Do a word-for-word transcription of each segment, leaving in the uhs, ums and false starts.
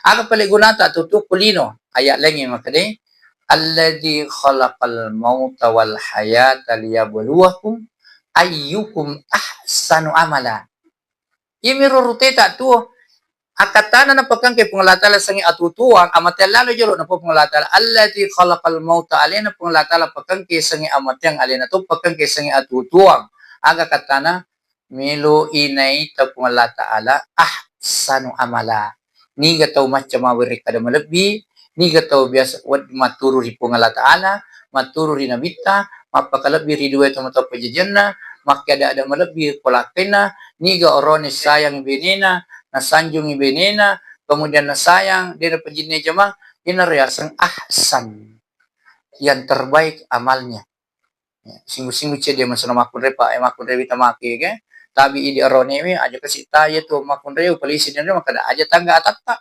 Aga pale gunata atuo-tuo ko lino? Ayat laingnge makkedai, "Alladzi khalaqal mauta wal hayata liyabluwakum ayyukum ahsanu amala." Iyamiro ruteta tuo. Akkattana napakengke Puang Allah Taala sengnge atuo-tuoang, amateang lalo jolo, napau Puang Allah Taala, "Alladzi khalaqal mauta," alena Puang Allah Taala pakengke sengnge amateang, alena to pakengke sengnge atuo-tuoang. Aga kattana? Melo'i naita Puang Allah Taala ahsanu amala. Niga tau macca mawerekkada malebbi, niga tau biasa wedding matturu ri Puang Allah Taala, matturu ri Nabitta, mappakalebbi ri duae tomatoa pajajianna, makkeada-ada malebbi polakkainna, niga orone sayangi benena, nasanjungi benena, kemudian nasayang, de napajinne jamang, iyanaro yaseng ahsan, yang terbaik amalnya. Ya, singgu-singgu cedde masana makkunrai, Pak, eh, makkunrai wita make, ke? Tabi idi aronewe, aja kasi ta, iya tu makkunrai, polisi dan makkeda, aja tangga atatta.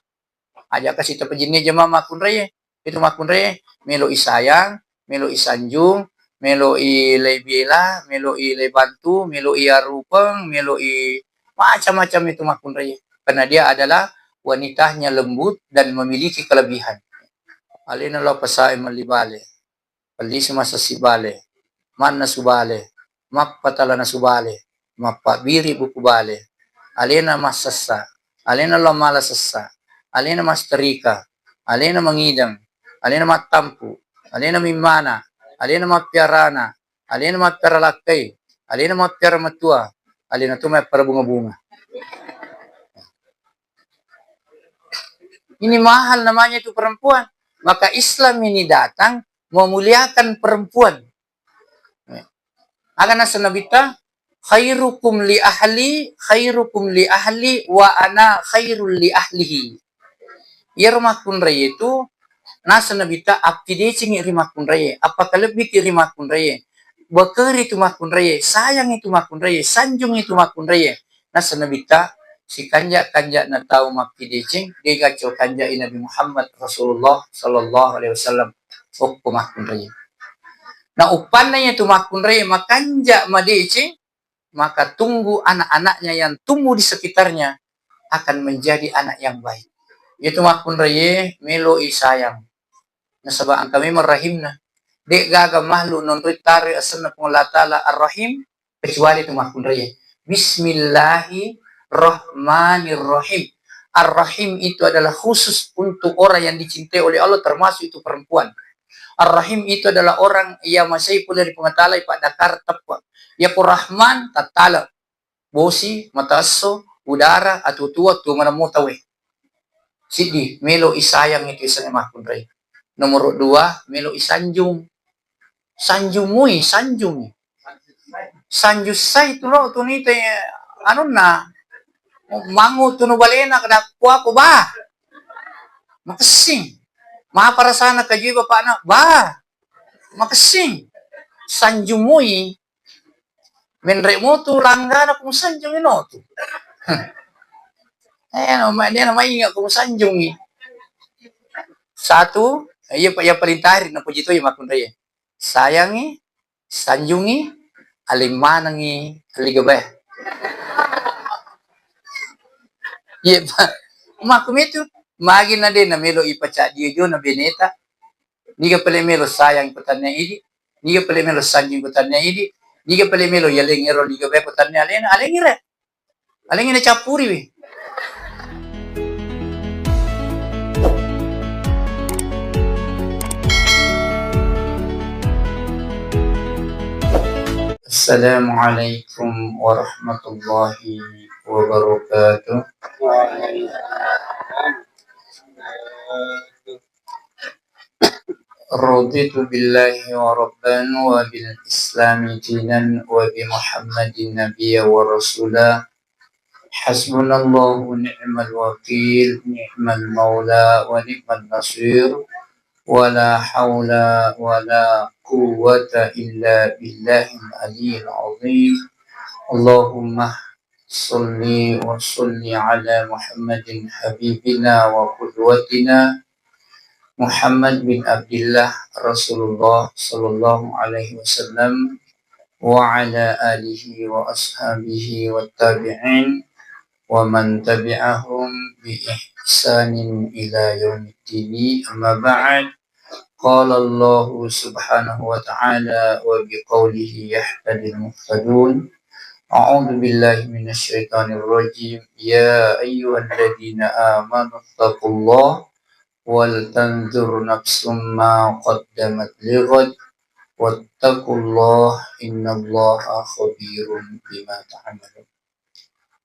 Aja kasi tapajinne jamang makkunrai. Itu makkunrai, melo'i sayang, melo'i sanjung, melo'i leibela, melo'i leibantu, melo'i arupeng, melo'i macam-macam itu makkunrai. Karena dia adalah wanitanya lembut dan memiliki kelebihan. Alena lao pasae melli bale. Pellisu massessi bale, mannasu bale, mappatala nasu bale, mappabbiri buku bale, alena massessa, alena lao mala sessa, alena masserika, alena mangideng, alena mattampu, alena mimmana, alena mappiarana, alena mappiara lakkai, alena mappiara matua, alena tu mappiara bunga-bunga. Ini mahal namanya itu perempuan. Maka Islam ini datang memuliakan perempuan. Aga naseng Nabitta, "Khairukum li ahli, khairukum li ahli, wa ana khairul li ahlihi." Iyaro makkunrai itu naseng Nabitta, appidecengi ri makkunrai, appakalebbiki ri makkunrai, bekeri tu makkunrai, sayangi tu makkunrai, sanjungi tu makkunrai. Naseng Nabitta, sikanja-kanjana tau mappideceng, de gaco kanjai Nabi Muhammad Rasulullah sallallahu alaihi wasallam, okko makkunrai. Na uppanna iyatu makkunrai makanja madeceng, maka tunggu anak-anaknya yang tumbuh di sekitarnya akan menjadi anak yang baik. Iyatu makkunrai meloi sayang. Nasaba engka memang rahimna. De gaga makhluk nonroi taroi asenna Puang Allah Taala Ar-Rahim, kecuali tu makkunrai. Bismillahirrahmanirrahim. Ar-Rahim itu adalah khusus untuk orang yang dicintai oleh Allah, termasuk itu perempuan. Ar-Rahim itu adalah orang yang masih pole ri Puang Allah Taala, ipaddakar teppa. Yako Rahman, tattala. Bosi, mata esso, udara, atuo-tuo, tuo maneng mota we. Siddi, melo isayang itu isengnge makkunrai. Nomor dua, melo isanjung. Sanjung mui, sanjungi. Sanjung sai tu lo tu nite anunna. Mangu tunu balena kada kuako ba. Makessing. Mapa rasana kajui bapakna ba. Makessing. Sanjung mui. Menre' motu langgana ko musanjungi no tu. Eh, nama dia nama ingat ko musanjungi. Satu, iya pa iya paling tarik na puji toya makkunrai. Sayangi, sanjungi, aling manengi, liga bae. Iya pa. Makkumitu, magi na de na melo ipacaddi jona beneta. Niga pale melo sayang ko tannia idi, niga pale melo sanjung ko tannia idi, niga pale melo yaleng ero niga bae ko tannia alena, alengi re. Alengi na cappuri wi. Assalamualaikum warahmatullahi wabarakatuh. رضيت بالله ربا وبالإسلام دينا وبمحمد نبيا ورسولا. حسبنا الله ونعم الوكيل، نعم المولى ونعم النصير، ولا حول ولا قوة إلا بالله العلي العظيم. اللهم صل وسلم على محمد حبيبنا وقدوتنا محمد بن عبد الله رسول الله صلى الله عليه وسلم وعلى آله وأصحابه والتابعين ومن تبعهم بإحسان بإحسان إلى يوم الدين. أما بعد، قال الله سبحانه وتعالى وبقوله يهتدي المهتدون. أعوذ بالله من الشيطان الرجيم. يا أيها الذين آمنوا اتقوا الله ولتنظر نفس ما قدمت لغد واتقوا الله إن الله خبير بما تعملون.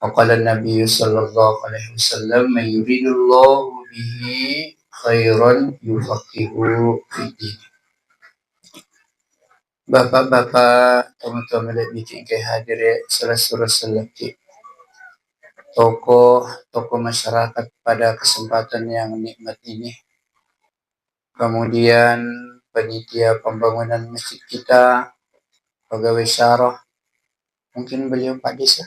وقال النبي صلى الله عليه وسلم: من يريد الله به خيرا يفقهه في الدين. Bapak-bapak, tomatoa malebbi'ki engkae hadire, selessureng sellekki. Tokoh-tokoh masyarakat pada kesempatan yang nikmat ini. Kemudian panitia pembangunan masjid kita, pegawai syarah, mungkin beliau Pak Desa.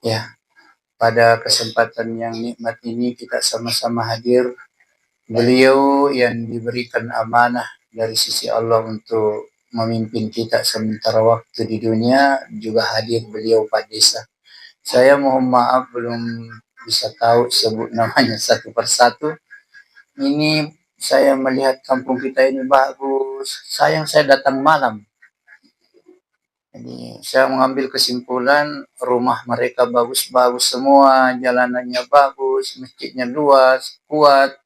Ya, pada kesempatan yang nikmat ini kita sama-sama hadir. Beliau yang diberikan amanah dari sisi Allah untuk memimpin kita sementara waktu di dunia juga hadir beliau Pak Desa. Saya mohon maaf belum bisa tahu sebut namanya satu persatu. Ini saya melihat kampung kita ini bagus. Sayang saya datang malam. Jadi, saya mengambil kesimpulan, rumah mereka bagus-bagus semua, jalanannya bagus, masjidnya luas, kuat.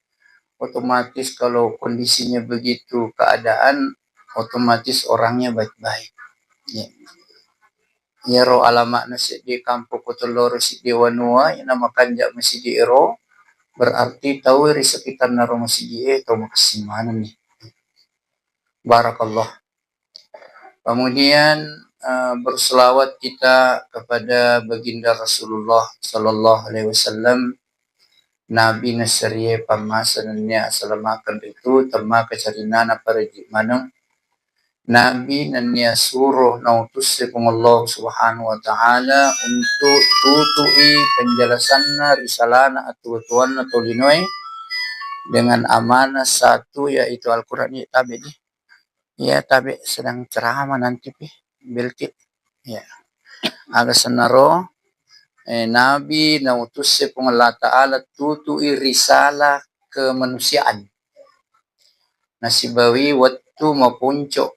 Otomatis kalau kondisinya begitu keadaan, otomatis orangnya baik-baik. Ya. Iyaro alama'na seddi kampung Kotoloro seddi wanua, iyana makanja masigi ero, berarti tau ri sekitarna ro masigi e tau makessing maneng ni. Barakallah. Kemudian, eh, berselawat kita kepada Baginda Rasulullah sallallahu alaihi wasallam, Nabi naserie pammase nennia asalamakeng ritu, temmaka carinnana paraji maneng. Nabi nennia suro nautusse Puang Allah Subhanahu wa Ta'ala untuk tutui penjelasanna risalana atuwa-tuwanna tolinoe dengan amanah satu, yaitu Al-Quran. Iya, tabe di. Iya, tabe sedang ceramah nanti pi, belki. Ya. Aga senaro, eh, Nabi nautusse Puang Allah Ta'ala tutui risalah kemanusiaan. Nasibawi wettu maponco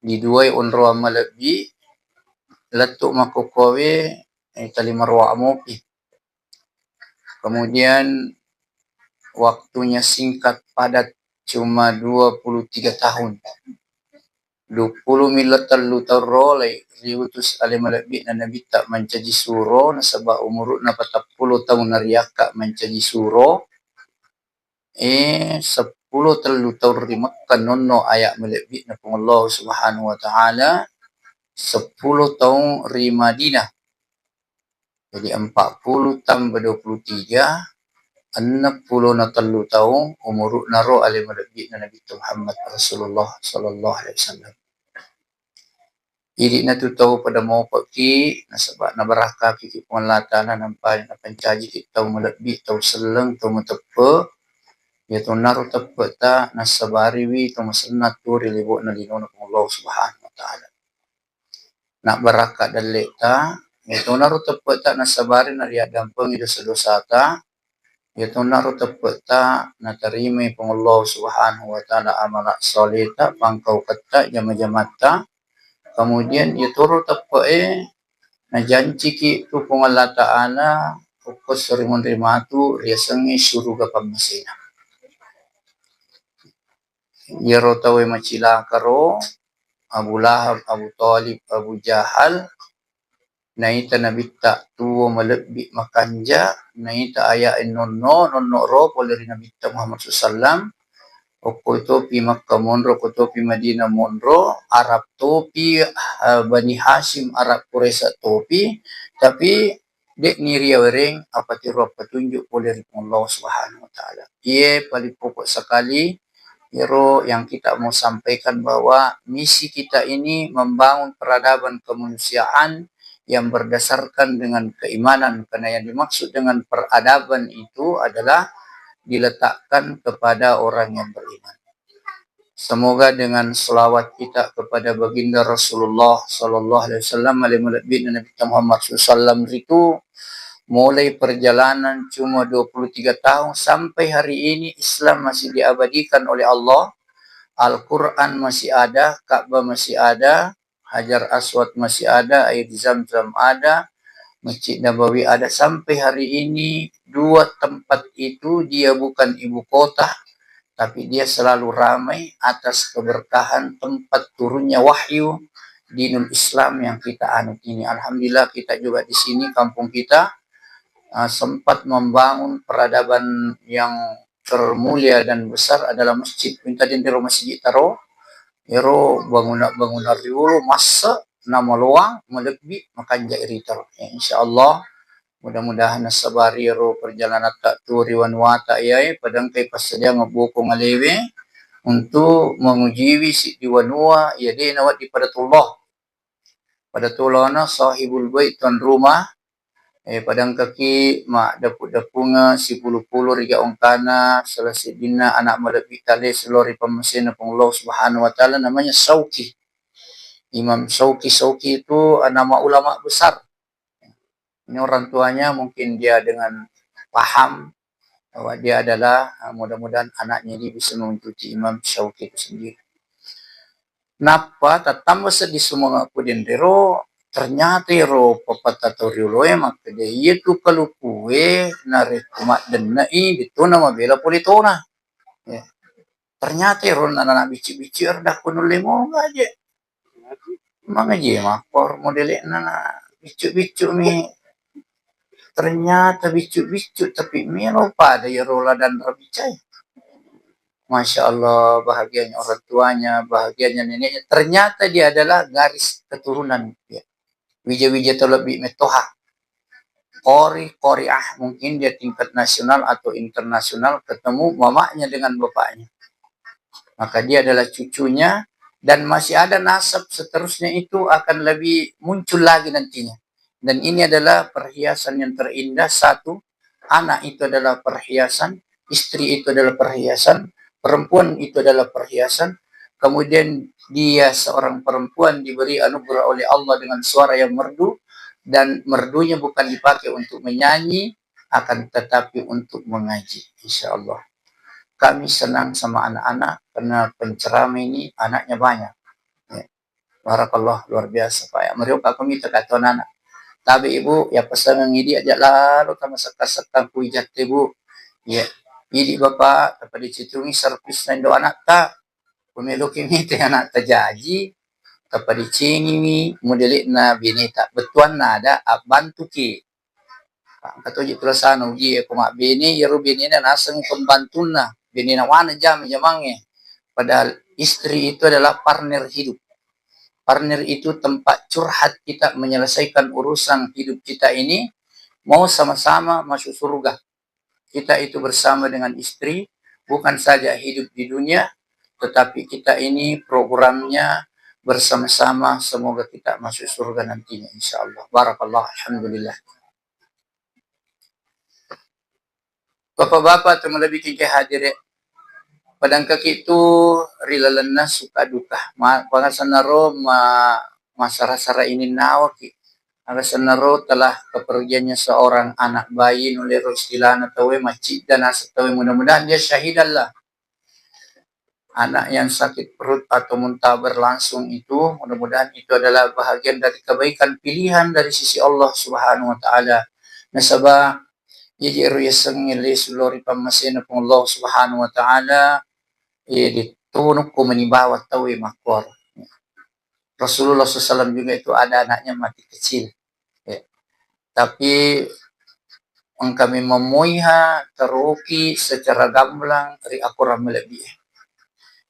di duai onroang malebbi, lettu makkokkowe, eh, tali maroa mopi. Kemudian waktunya singkat, padat, cuma dua puluh tiga tahun. Dua puluh mila tellu taung ro lai riutus ale malebbi'na Nabitta mancaji suro, nasaba umuru'na patappulo taung nariakka mancaji suro. Eh, seppulo tellu taung ri Mekka nonno aya malebbi'na Puang Allah Subhanahu wa Ta'ala, seppulo taung ri Madinah. Jadi, empat puluh tambah dua puluh tiga, enneng pulo na tellu taung umuru'na ro ale malebbi'na Nabitta Muhammad Rasulullah sallallahu alaihi wasallam. Idi'na tu tau pada mopekki, nasaba nabarakkaki ki Puang Allah Ta'ala, nampa napancajiki tau malebbi, tau selleng, tau mateppe. Iya tonnaro teppe'ta nassabariwi tau masenna tu ri lebo'na linona Puang Allah Subhanahu wa Ta'ala. Nabbarakka dalle'ta, iya tonaro teppe'ta nassabari nariaddampengi dosa-dosata, iya tonaro teppe'ta natarimai Puang Allah Subhanahu wa Ta'ala amala soleta, pangkauketta, jama-jamatta. Kemudian iya toro teppe'e najanciki tu Puang Allah Ta'ala okko sorimunri matu riasengnge suruga pammasena. Iyaro tauwe macilaka ro, Abu Lahab, Abu Thalib, Abu Jahal, naita Nabitta tuwo malebbi makanja, naita aya'e nonno, nonno ro pole ri Nabitta Muhammad sallallahu alaihi wasallam, okko topi Makkah monro, okko topi Madinah monro, Arab topi, eh, Bani Hashim, Arab Quraisy topi, tapi de'ni riawereng apatiro appatunju pole ri Puang Allah Subhanahu wa Ta'ala. Iye paling pokok sekali, iyaro yang kita mau sampaikan bahwa misi kita ini membangun peradaban kemanusiaan yang berdasarkan dengan keimanan, karena yang dimaksud dengan peradaban itu adalah diletakkan kepada orang yang beriman. Semoga dengan selawat kita kepada Baginda Rasulullah sallallahu alaihi wasallam, ale malebbi'na Nabitta Muhammad sallallahu alaihi wasallam ritu, Mulai perjalanan cuma dua puluh tiga tahun sampai hari ini, Islam masih diabadikan oleh Allah, Al-Quran masih ada, Ka'bah masih ada, Hajar Aswad masih ada, air Zam-Zam ada, Masjid Nabawi ada. Sampai hari ini, dua tempat itu dia bukan ibu kota, tapi dia selalu ramai atas keberkahan tempat turunnya wahyu dinul Islam yang kita anut ini. Alhamdulillah, kita juga di sini, kampung kita, uh, sempat membangun peradaban yang termulia dan besar adalah masjid. Minta dendero masjid taro, ero bangunan-bangunan riolo massa, namaloang, malebbi, makanja iri taro. Ya, insya Allah, mudah-mudahan nassabari ero perjalanan ta tu ri wanuata iyae, padangkai passadiang boko ngalewe untuk mengujiwi siddi wanua, ya de nawaddi pada tullah. Pada tulana sahibul bait, tuan rumah, eh, padangkaki maddapu-dapunga sipulu-pulu ri gaungkana, salah siddinna anak malebbi tale selo ri pammasena Puang Allah Subhanahu wa Ta'ala, namanya Sauki. Imam Sauki, Sauki itu, eh, nama ulama besar. Ini orang tuanya mungkin dia dengan paham bahwa dia adalah, eh, mudah-mudahan anaknya ini bisa mengikuti Imam Sauki itu sendiri. Nappa tattamba seddi sumanga'ku denrero, ternyata ero pappatta tau rioloe makkeda, iyatu kalupue narekko maddenne'i, dettona mabela pole tona. Ya. Ternyata ero anak-anak bicci-bicci ero dakko nulle monga je. Mangaji makkoro modele'na na biccu-biccu mi. Ternyata biccu-biccu, tapi melo pada iyaro ladang rabicai. Masya Allah, bahagianya orang tuanya, bahagianya neneknya. Ternyata dia adalah garis keturunan, ya. Wija-wija tau lebbi mettoha. Qori, qoriah, mungkin dia tingkat nasional atau internasional, ketemu mamanya dengan bapaknya. Maka dia adalah cucunya, dan masih ada nasab seterusnya itu akan lebih muncul lagi nantinya. Dan ini adalah perhiasan yang terindah, satu, anak itu adalah perhiasan, istri itu adalah perhiasan, perempuan itu adalah perhiasan, kemudian dia seorang perempuan diberi anugerah oleh Allah dengan suara yang merdu, dan merdunya bukan dipakai untuk menyanyi, akan tetapi untuk mengaji, insya Allah. Kami senang sama anak-anak karena penceramah ini anaknya banyak. Ya. Barakallah, luar biasa, Pak. Ya, meriuk aku minta kata anak. Tapi Ibu, ya pesangan idi aja lalo tama sekka-sekka ku ijatte, Bu. Ya, idi Bapak, tapi dicitungi servisna indo anak ta. Kumeloki mite anak ta jaji, tapi dicingiwi modelekna beneta. Bettuanna ada abbantuki. Engka toji tulasana uji e, ko mabbene, iyaro benena naseng pembantunna, benena wana jama jamangnge. Padahal istri itu adalah partner hidup. Partner itu tempat curhat kita menyelesaikan urusan hidup kita ini, mau sama-sama masuk surga. Kita itu bersama dengan istri, bukan saja hidup di dunia, tetapi kita ini programnya bersama-sama, semoga kita masuk surga nantinya, insya Allah. Barakallah, alhamdulillah. Bapak-bapak, tau malebbi kengke hadire, padangkaki tu ri lalenna suka duka. Ma-, pangasennaro ma-, masara-sara ini nawaki. Aga sennaro telah kepergiannya seorang anak bayi, nulero istilahna tauwe, macidda naseng tauwe, mudah-mudahan dia syahidallah. Anak yang sakit perut atau muntah berlangsung itu, mudah-mudahan itu adalah bahagian dari kebaikan pilihan dari sisi Allah Subhanahu wa Ta'ala. Nasaba, iya je ero yasengnge lesu lao ri pammasena Puang Allah Subhanahu wa Ta'ala, iya dittunukko meni bawang tauwe makkuaro. Rasulullah sallallahu alaihi wasallam juga itu ada anaknya mati kecil. Ya. Tapi engka memang moiha teroki secara gamblang ri akorang malebbi.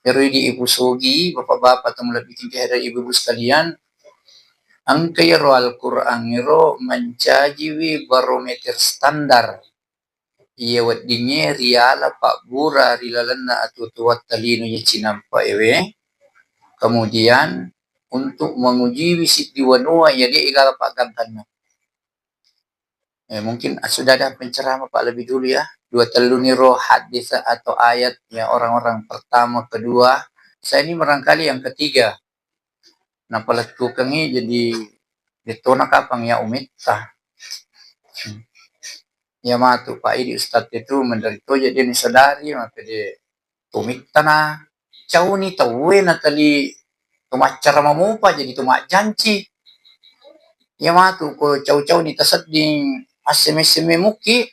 Ero idi ibu sogi, bapak-bapak tau malebbi tinggi hadere ibu-ibu sekalian, engka iyaro Al-Quran ero mancajiwi barometer standar. Iya weddingnge riala pabbura ri lalenna atuo-tuotta lino iya cinampa ewe, kemudian untuk mengujiwi siddi wanua iya de gaga paggangkanna. Eh, mungkin sudah ada penceramah, Pak, lebih dulu ya. Dua telluniro hadis atau ayat ya, orang-orang pertama, kedua. Saya ini barangkali yang ketiga. Napalettukengngi jadi dettona kapang ya umetta. Hmm. Iya matu, Pak, idi ustadz itu menderita aja dia ni sadari, maka dia tumittana cauni tauwe natali to maccara mamopa jadi to majjanci. Iya matu ko cau-cau ni tasedding asseme-seme muki,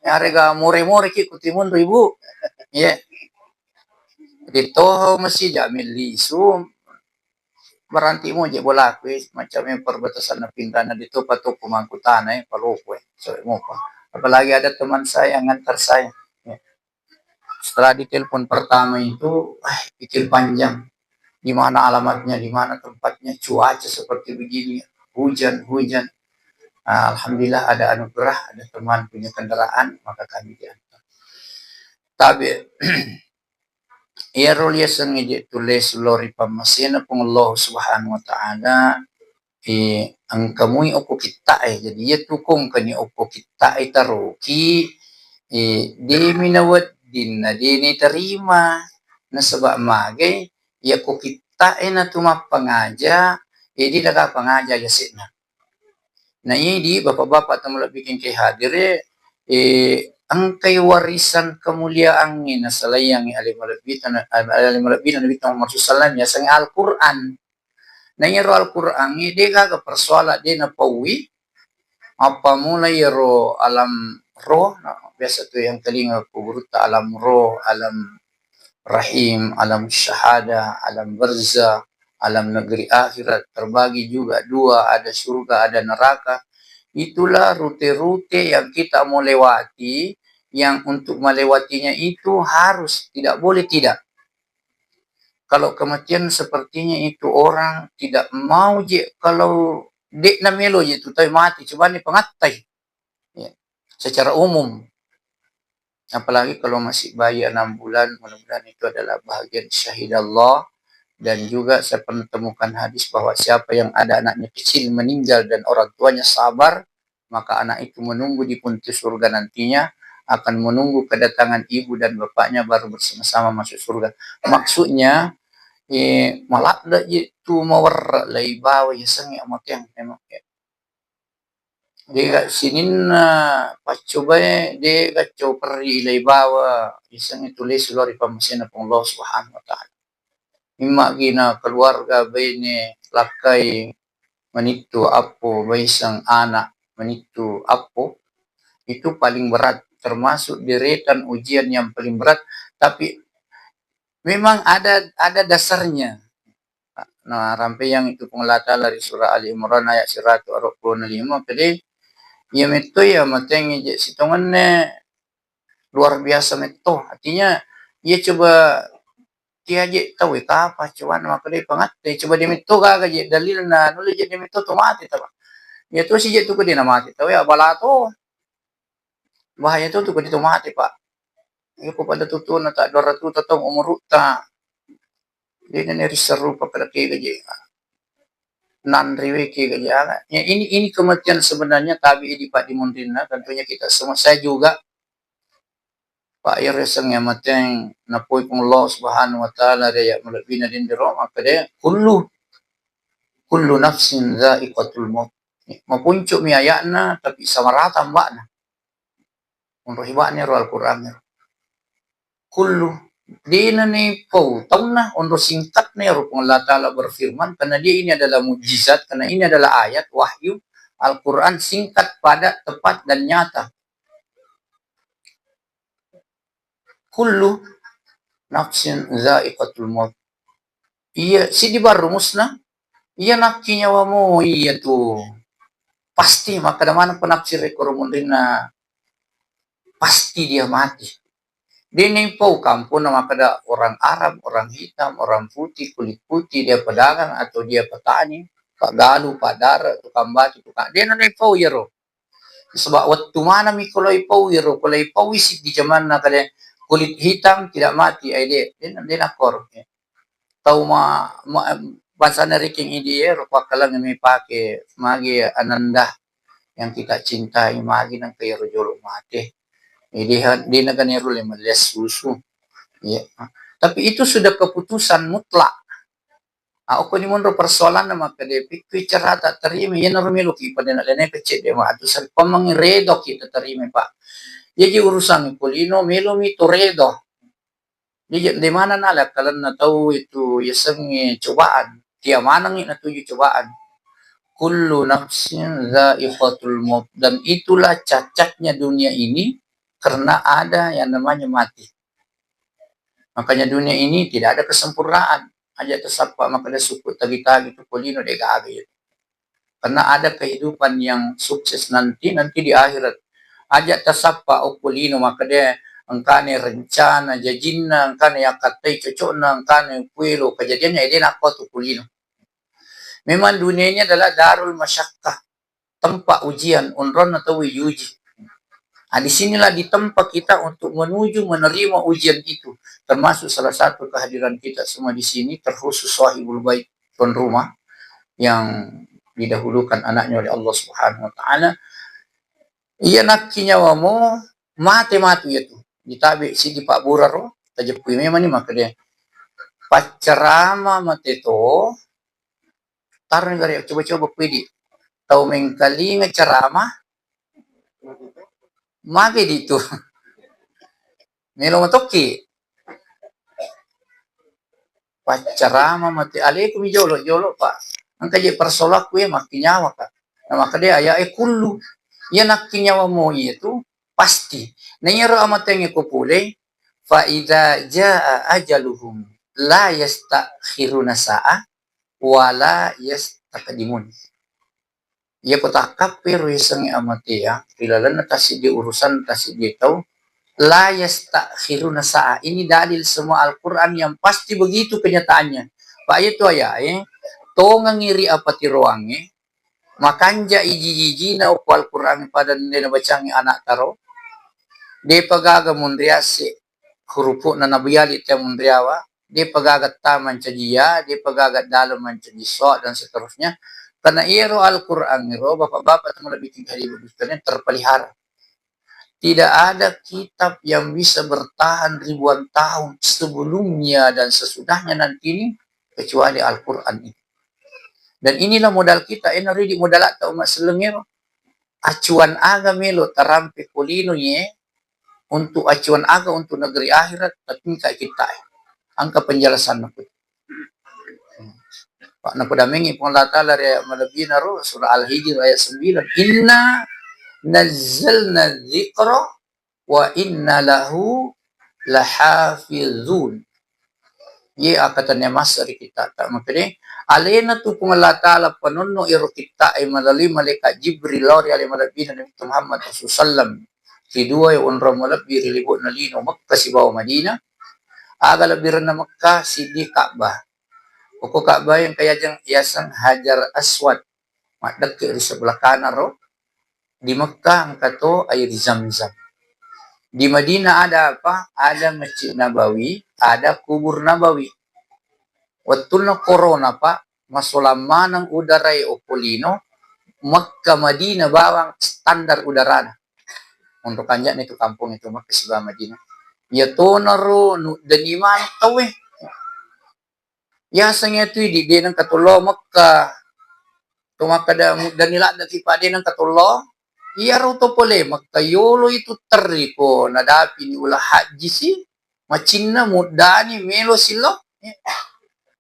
arega more-more ki kutimun ribu. Iya. Di toho masih jamin lisu, berarti mo je bolaku, eh, macam yang perbatasan na pinrana di topa toko mangkutana, eh, palopo, eh, so mopa. Apalagi ada teman saya yang ngantar saya. Ya. Setelah ditelepon pertama itu, ah, pikir panjang. Di mana alamatnya, di mana tempatnya, cuaca seperti begini, hujan, hujan. Ah, alhamdulillah ada anugerah, ada teman punya kendaraan, maka kami diantar. Tapi iyaro liaseng ije tulle sulori pammasena Puang Allah Subhanahu wa Ta'ala, eh, engka mui okko kitta'e. Jadi, iya tu ko engkani okko kitta'e taroki, eh, demi nawedding na de naterima. Nasaba magai, iya ko kitta'e na tu mappangaja, eh, de naga pangaja yase'na. Na idi bapak-bapak tau malebbi engkai hadire, eh, engkai warisan kemuliaangnge nasalaiangngi ale malebbita na-, ale malebbina Nabitta Muhammad sallallahu alaihi wasallam, yasengnge Al-Quran. Na iyaro Al-Qurangnge de gaga persoalan de napaui, mappamula iyaro alam roh, na biasa tu yang telinga ku gurutta alam roh, alam rahim, alam syahadah, alam barzah, alam negeri akhirat, terbagi juga dua, ada surga, ada neraka. Itulah rute-rute yang kita mau lewati, yang untuk melewatinya itu harus, tidak boleh tidak. Kalau kematian sepertinya itu orang tidak mau je, kalau de namelo je tu tai mati, cobani pangattai. Ya. Secara umum. Apalagi kalau masih bayi enam bulan, mudah-mudahan itu adalah bahagian syahidallah. Dan juga saya pernah temukan hadis bahwa siapa yang ada anaknya kecil meninggal dan orang tuanya sabar, maka anak itu menunggu di pintu surga nantinya, akan menunggu kedatangan ibu dan bapaknya baru bersama-sama masuk surga. Maksudnya, eh, maladde je tu mawerre laibawa yasengnge amateang memang, ya. Dega sininna paccobae, dega coperri laibawa yasengnge tulle sulori pammasena Puang Allah Subhanahu wa Ta'ala. Imma gina keluarga, baine, lakkai, manittu appo, baiseng anak, manittu appo, itu paling berat, termasuk deretan ujian yang paling berat. Tapi memang ada, ada dasarnya. Nah, rampeyang itu Puang Allah Ta'ala ri surah Ali Imran ayat siratu aruwa puluh lima, pede, iya metto iya mateng je sitongenna luar biasa metto. Artinya, iya coba tiaje tau, eh, kapa coba na makkeda pangatte, coba de metto gaga je dalilna, nulle je de metto to mate taba. Iya to sije tu ko de na mate tau, ya bala to. Bahaya to tu ko de to mate, Pak. Iya ko pada tutuna ta dua ratuta taung umurutta. De na riseru pakkeda kega je. Nanriwe kega je aga. Ya, ini, ini kematian sebenarnya tabi di paddimunrinna, tentunya kita semua, saya juga. Pak, iyaro yasengnge mateng napoi Puang Allah Subhanahu wa Ta'ala ri ayat malebbina denre ro makkeda, "Kullu, kullu nafsin dha'iqatul maut." Mapuncu mi ayatna, tapi sama rata amba'na. Onro hiba'na ro Al-Quran ro. Kullu, dena ni pau taunna, onro singkatna ro Puang Allah Ta'ala berfirman, karena dia ini adalah mujizat, karena ini adalah ayat wahyu, Al-Quran singkat, padat, tepat, dan nyata. Kullu nafsin dha'iqatul maut. Iya, siddi bang rumusna, iya nakki nyawamu, iya tu pasti makkeda maneng penafsir rekko ro munrinna, pasti dia mati. De naipau kamponna makkeda orang Arab, orang hitam, orang putih, kulit putih, dia pedagang atau dia petani, paggalu, padare, tukang batu, tukang, de naipau iyaro. Saba wettu maneng mi ko laipau iyaro, ko laipaui siddi jamanna kade kulit hitam tidak mati, ai de, de, de nakkoro. Tau ma, ma, bangsana rekeng idi ero pakkalangnge mi pake, magi ananda yang kita cintai, magi nengka iyaro jolo mate. Jadi, ha, de naga nero le malias susu. Ya. Tapi itu sudah keputusan mutlak. Ah, okko ni monro persoalanna makkeda, pikkui carata tarima, iyanaro meloki pada na lene kecil de matu, sappammengngi redoki tatarima, Pak. Jaji urusan polino, melomi to redo. Jaji de mana nala akkalenna tau itu yasengnge cobaan, tia manengngi natuju cobaan. Kullu nafsin dzaiqatul maut. Dan itulah cacatnya dunia ini karena ada yang namanya mati. Makanya dunia ini tidak ada kesempurnaan. Aja tasappa makkeda sukku tagi-tagi tu polino de gaga itu. Karena ada kehidupan yang sukses nanti, nanti di akhirat. Aja tasappa okko lino makkeda engkana rencana jajinna, engkana yakkattai cocokna, engkana kuelo kejadiannya, ede nakko tu kulino. Memang dunia ini adalah darul masyakkah, tempat ujian, onronna tau diuji. Nah, di sinilah ditempa kita untuk menuju menerima ujian itu, termasuk salah satu kehadiran kita semua di sini, terkhusus sahibul bait, tuan rumah yang didahulukan anaknya oleh Allah Subhanahu wa Ta'ala. Iya nakki nyawamo mate matu iya tu. Ditabe sidi pabbura ro, tajeppui memang ni makkeda, paccarama mate to, taroni gare coba-coba pidi. Tau mengkalinga ceramah, mage di tu. Melo matokki. Paccarama mate, aleku mi jolo-jolo, Pak. Engka je persolakku ya makkinyawa, Pak. Nah, maka dia ayat e kullu. Ya nakkinyawa mo iya tu pasti. Nah, iyaro amatengnge ko pole, fa idza jaa ajaluhum la yastakhiruna sa'a wa la yastaqdimun. Iyako takkapperu yasengnge amatea ri lalenna tassiddi urusan tassiddi tau, la yastakhiruna sa'a. Ini dalil semua Al-Quran yang pasti begitu kenyataannya. Pak, iyatu ayae tongengi ri apatiroangnge, makanja iji-jijina okko Al-Quran pada nde nabacangi anak taro, depa gaga munriase hurupu'na nabiali te munriawa, depa gaga ta mancaji ya, depa gaga dalem mancaji so, dan seterusnya. Karena iyaro Al-Quran ro, bapak-bapak, teman lebih tinggi di terpelihara. Tidak ada kitab yang bisa bertahan ribuan tahun sebelumnya dan sesudahnya nanti ini kecuali Al-Quran ini. Dan inilah modal kita, ena ridi modal ta umat sellengero. Acuan aga melo tarampe polino ye, untuk acuan aga untuk negeri akhirat, tapi engka kita. Angka penjelasan aku. Pak, napodamengi Puang Allah Ta'ala ri ayat malebbina ro, surah Al-Hijr ayat sembilan. Inna nazzalna dzikra wa inna lahu lahafizun. Ye akkatennia massa ri kitta ta makkeda, alena tu Puang Allah Ta'ala panonno ero kitta e malalui malaikat Jibril lao ri ale malebbina Nabi Muhammad sallallahu alaihi wasallam. Ri dua e onrong malebbi ri libo'na lino Mekka sibawa Madinah. Aga lebbirenna Mekka siddi Ka'bah. Okko Ka'bah yang kayajeng yaseng Hajar Aswad. Maddekke ri sebelah kanan ro. Di Mekah engka to air Zam-Zam. Di Madinah ada apa? Ada Masjid Nabawi, ada kubur Nabawi. Wettunna corona, Pak, masolang maneng udara e okko lino, Mekka Madinah bawang standar udarana. Untuk kanja'na itu kampung itu Mekka sibawa Madinah. Iya tonaro nuddani maneng tauwe. Yaseng iya tu idi de nengka tollo Mekka. To makkeda muddani ladde ki pa de nengka tollo. Iyaro to pole Mekka yolo itu terri ko nadapini ula hajji si. Macinna muddani melo sillo.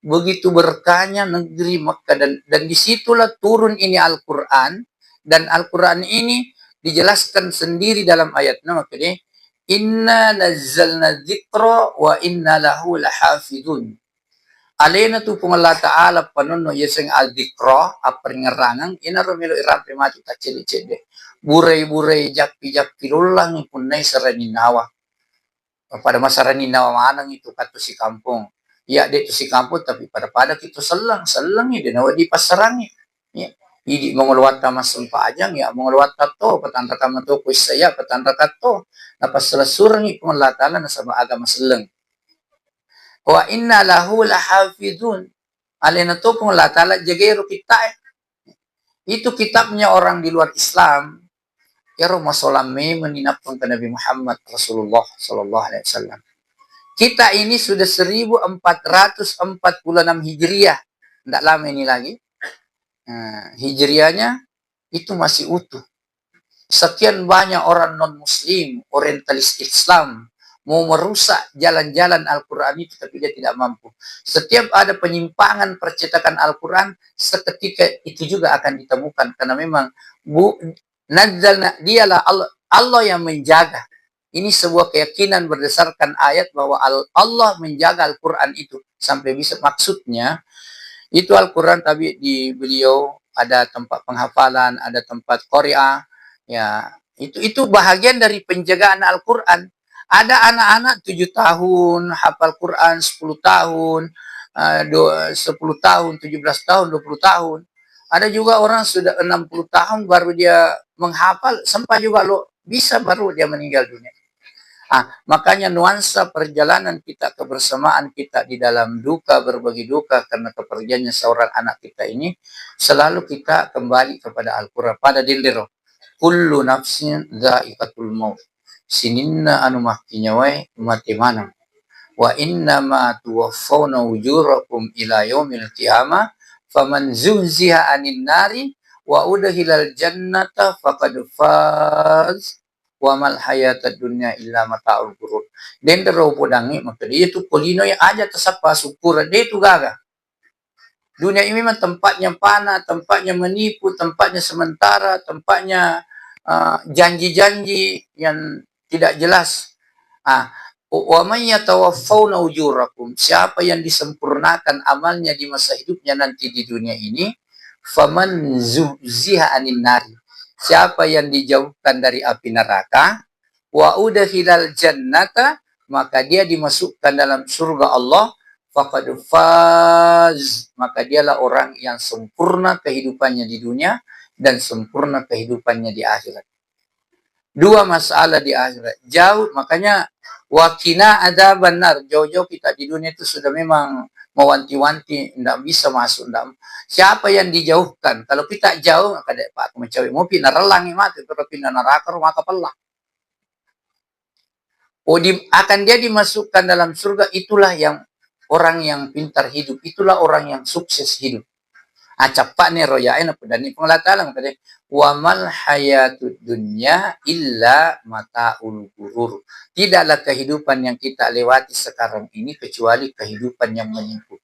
Begitu berkahnya negeri Mekah dan, dan disitulah turun ini Al-Quran, dan Al-Quran ini dijelaskan sendiri dalam ayatnya, makkeda, "Inna nazzalna dzikra wa inna lahu lahafizun." Alena tu Puang Allah Ta'ala panonno yaseng al-dzikra, apparingerrangeng, inaro melo irampe matu taccedde-cedde. Burai-burai, jappi-jappi lollangi punnai saraninnawa. Pada masaraninnawa maneng itu kattu sikampung. Iya de tu sikampung tapi pada-pada ki tu selleng, sellengi de nawedding passarangi. Ya. Idi mangolowatta massempajang, ya mangolowatta to, patanrakang mato ko issa ya, patanrakang to. Napassalessurengi Puang Allah Ta'ala nasaba agama selleng. Wa inna lahu lahafizun. Alena to Puang Allah Ta'ala jagairo kitta e. Itu kitabnya orang di luar Islam, ero masolang memeng ni nappa engka Nabi Muhammad Rasulullah sallallahu alaihi wasallam. Kita ini sudah seribu empat ratus empat puluh enam Hijriah. ndak lama ini lagi, eh, Hijriahnya itu masih utuh. Sekian banyak orang non-muslim, orientalis Islam, mau merusak jalan-jalan Al-Quran itu, tapi dia tidak mampu. Setiap ada penyimpangan percetakan Al-Quran, seketika itu juga akan ditemukan. Karena memang bu, nazzalna, dialah Allah, Allah yang menjaga. Ini sebuah keyakinan berdasarkan ayat bahwa Al-, Allah menjaga Al-Quran itu sampai bisa. Maksudnya, itu Al-Quran tapi di beliau ada tempat penghafalan, ada tempat qari'ah, ya, itu, itu bahagian dari penjagaan Al-Quran. Ada anak-anak tujuh tahun hafal Quran, sepuluh tahun, eh, do-, sepuluh tahun, tujuh belas tahun, dua puluh tahun. Ada juga orang sudah enam puluh tahun baru dia menghafal, sempat juga lo bisa baru dia meninggal dunia. Ah, makanya nuansa perjalanan kita, kebersamaan kita di dalam duka, berbagi duka karena kepergiannya seorang anak kita ini, selalu kita kembali kepada Al-Quran. Pada dendero, kullu nafsin dzaiqatul maut. Sininna anu makkinyawae mate maneng. Wa innama tuwaffawna ujurakum ila yaumil qiyamah, faman zuhziha anin nari wa udkhilal jannata faqad faz, wa mal hayatad dunya illa mataul ghurur. Dendero podangngi, maka dia tu ko lino ya aja tasappa syukur, de tu gaga. Dunia ini memang tempatnya fana, tempatnya menipu, tempatnya sementara, tempatnya, eh, janji-janji yang tidak jelas. Ah, wa man yatawaffawna ujurakum, siapa yang disempurnakan amalnya di masa hidupnya nanti di dunia ini, faman zuhziha anin nari, siapa yang dijauhkan dari api neraka, wa udkhilal jannata, maka dia dimasukkan dalam surga Allah, faqad faz, maka dialah orang yang sempurna kehidupannya di dunia dan sempurna kehidupannya di akhirat. Dua masalah di akhirat. Jauh, makanya, wa qina adzabannar, jauh-jauh kita di dunia itu sudah memang mewanti-wanti, ndak bisa masuk, ndak, siapa yang dijauhkan? Kalau kita jauh, maka dek, Pak, aku mencawe mopi, narellangi mati, terus pindah neraka, rumah kapella. Oh, di-, akan dia dimasukkan dalam surga, itulah yang orang yang pintar hidup, itulah orang yang sukses hidup. Ah, cappa'ni ro yae napedanni Puang Allah Ta'ala, makanya, "Wa mal hayatud dunya illa mataul ghurur." Tidaklah kehidupan yang kita lewati sekarang ini kecuali kehidupan yang menipu.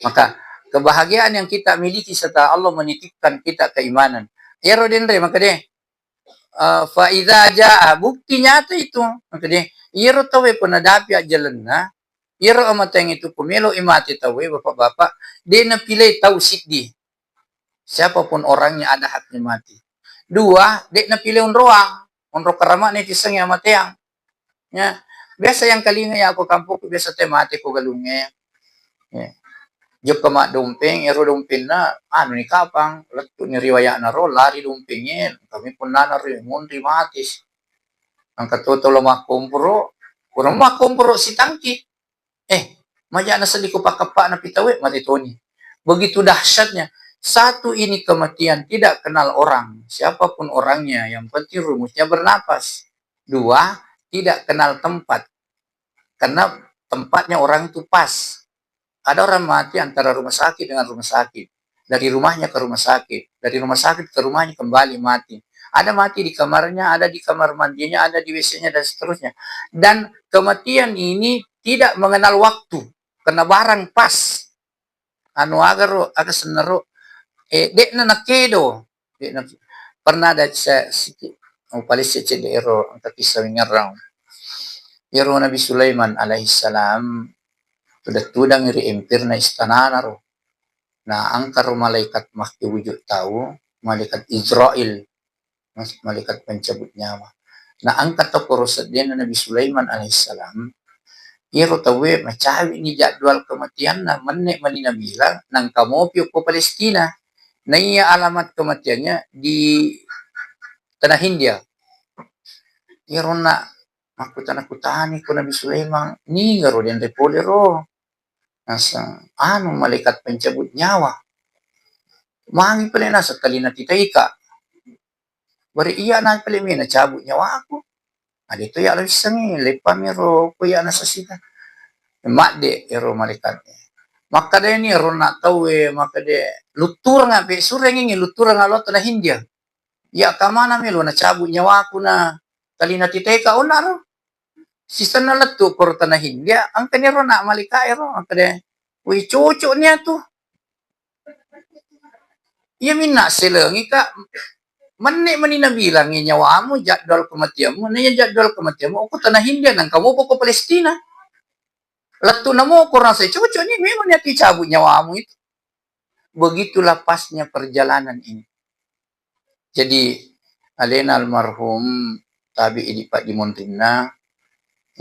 Maka kebahagiaan yang kita miliki setelah Allah menitipkan kita keimanan. Iyaro denre, maka deh, eh, fa idza jaa, bukti nyata itu. Maka deh, iyaro tauwe pernah dapi ajjalenna, iyaro amatengnge tu ko melo'i mate tauwe, bapak-bapak, de napilei tau siddi. Siapapun orangnya ada haknya mati. Dua, de napilei onroang, onro karama'na itissengnge amateang. Ya, biasa yang kalinga ya ko kampokku biasa te mate ko galungnge. Ya. Jokka maddompeng, ero dompenna, anu ni kapang, lettu ni riwaya'na ro, lari dompengnge, kami punnana ri munri mati. Angka toto lo makkomporo, kurang makkomporo sitangki. Eh, maja naselli ko pakkappa'na pi tauwe, mate toni. Begitu dahsyatnya. Satu ini kematian tidak kenal orang, siapapun orangnya, yang penting rumusnya bernapas. Dua, tidak kenal tempat. Karena tempatnya orang itu pas. Ada orang mati antara rumah sakit dengan rumah sakit. Dari rumahnya ke rumah sakit, dari rumah sakit ke rumahnya kembali mati. Ada mati di kamarnya, ada di kamar mandinya, ada di W C-nya, dan seterusnya. Dan kematian ini tidak mengenal waktu, karena barang pas. Anu aga ro, aga senna ro, eh, de'na nakedo. De'na, pernah ada saya siki, oh, paling saya cedde ero, engka kisah wingerang. Ero Nabi Sulaiman alaihissalam, tudang-tudang ri empirna istanana ro. Na engka ro malaikat makke wujud tau, malaikat Izrail, mas-, malaikat pencabut nyawa. Na engka to koro seddena Nabi Sulaiman alaihissalam, iyaro tauwe macawi ni jadwal kematianna, menne mani nabilang, nangka mopi okko Palestina. Na iya alamat kematiannya di tanah Hindia. Iyaro na makkutana-kutani ko Nabi Sulaiman, niga ro denre pole ro? Naseng, anu, malaikat pencabut nyawa. Mangi pale naseng, talina titaika. Bare iya na pale mena cabut nyawaku. Ade to ya lo issengi, leppami ro ko iya nasasita. Madde ero malaikatnya. Makkedani ro na tauwe, makkeda, "Luttureng ape surengngi, luttureng alota na Hindia. Iya kamana melo nacabu nyawaku na talina titeka onna ro. Sisenna lettu koro tana Hindia, engkani ro na malika ero." Makkeda, "Woi, cocok nia tu. Iya minna selengi, Kak. Menne meni nabilangi nyawamu, jadwal kematianmu, na iya jadwal kematianmu, okko tana Hindia, nangka mopa ko Palestina. Lettu namo ko rasa cocok ni, memang niati cabut nyawamu itu." Begitulah pasnya perjalanan ini. Jadi, alena almarhum Tabe' idi paddimonrinna,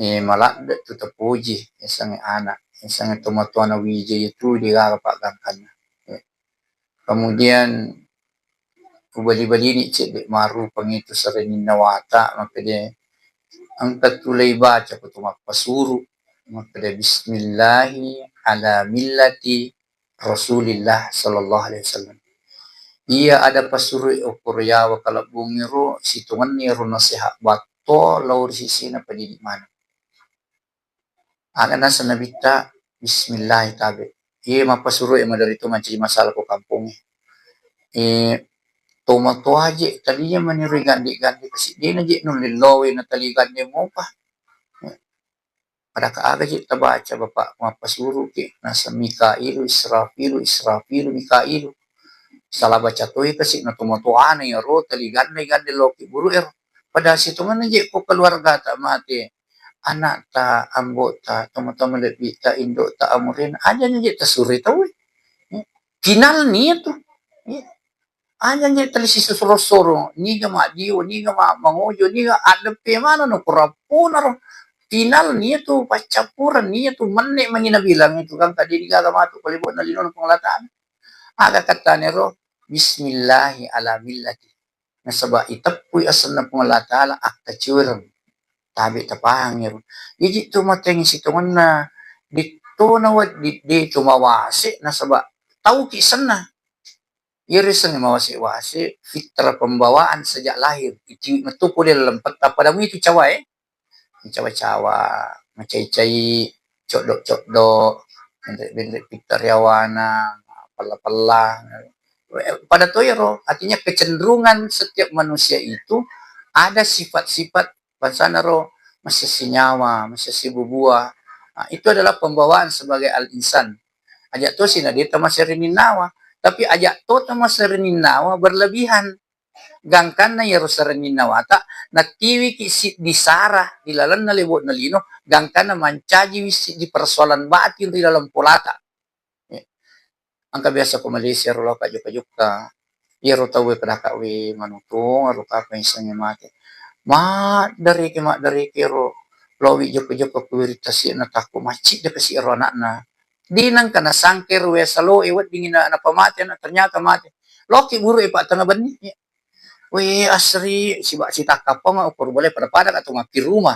eh, maladde tu tapoji, yasengnge anak, yasengnge tomatoana Wijaya tu degaga paggangkanna. Eh, kemudian ubali-balini cedde marupangngi tu sereninna wata, makkeda, "Engka tu lei baca ko tu mappasuru, makkeda, Bismillahi ala millati Rasulillah sallallahu alaihi wasallam. Iya ada pasuru okoro yawa kalebbungngero, sitongenni ro nasehat batto lao ri sisina padidik maneng." Aga naseng Nabitta, "Bismillah tabe." Iye mappasuru e maderri to mancaji masalah ko kampongnge. Eh, tomatoaje taliya maniro gande-gande kasi dena je nulle lowe na tali gande mopa. Pada ka aga je tabaca Bapak mappasuruki, naseng Mikailu, Israfilu, Israfilu, Mikailu. Salah baca toi kasi na tomatoana iyaro tali gande-gande loki buru ero. Padahal sitongenna je ko keluargata mate, anakta, ambo'ta, tomatoa malebbi'ta, indo'ta, amurena, aja je tasure tauwe. Eh, final nia tu. Eh, aja je tali sisuro-suro, niga maddiwo, niga ma-, mangojo, niga addeppe maneng no kurappuna ro. Final nia tu, paccappureng nia tu, menne mangi nabilang itu kan, tadi digaga matu, ko lebo'na linona Puang Allah Ta'ala. Aga kattane ro, "Bismillahi ala millati." Nasaba iteppui asenna Puang Allah Ta'ala, akkaciwireng. Tabe tapahangi ro. Iji tu matengngi sitongenna, ditto na wedding de tu mawase, nasaba tauki senna. Iyaro sengnge mawase-wase, fitrah pembawaan sejak lahir. Itiwi metu pole laleng petta pada muitu cawae. Cawa-cawa, macai-cai, coddo-coddo, benre-benre pitta riawana, pella-pella. Pada to iyaro, artinya kecenderungan setiap manusia itu ada sifat-sifat bangsana ro masessi nyawa, masessi bubua. Nah, itu adalah pembawaan sebagai al-insan. Aja tosi na de tamasereninnawa, tapi aja to tamasereninnawa berlebihan. Gangkanna iyaro sereninna wata, natiwiki siddi sara di lalenna lebo'na lino, gangkanna mancajiwi siddi persoalan batin ri laleng polata. Eh, engka biasa ko Malaysia ro loka jokka-jokka, iyaro tauwe pedaka we manutong ro kapang isengnge mate. Maddareke, maddareke ro lowi jokka-jokka ku wiring tasi'na takko maccidde kasi ro anakna. Dinangka nasangke ro we salo e weddingi na, napamate anak, ternyata mate. Loki buru e pa tengnga benni. Wé, asri, siba-, sitakkappong okko ro bolaé pada-pada ka to makkiruma.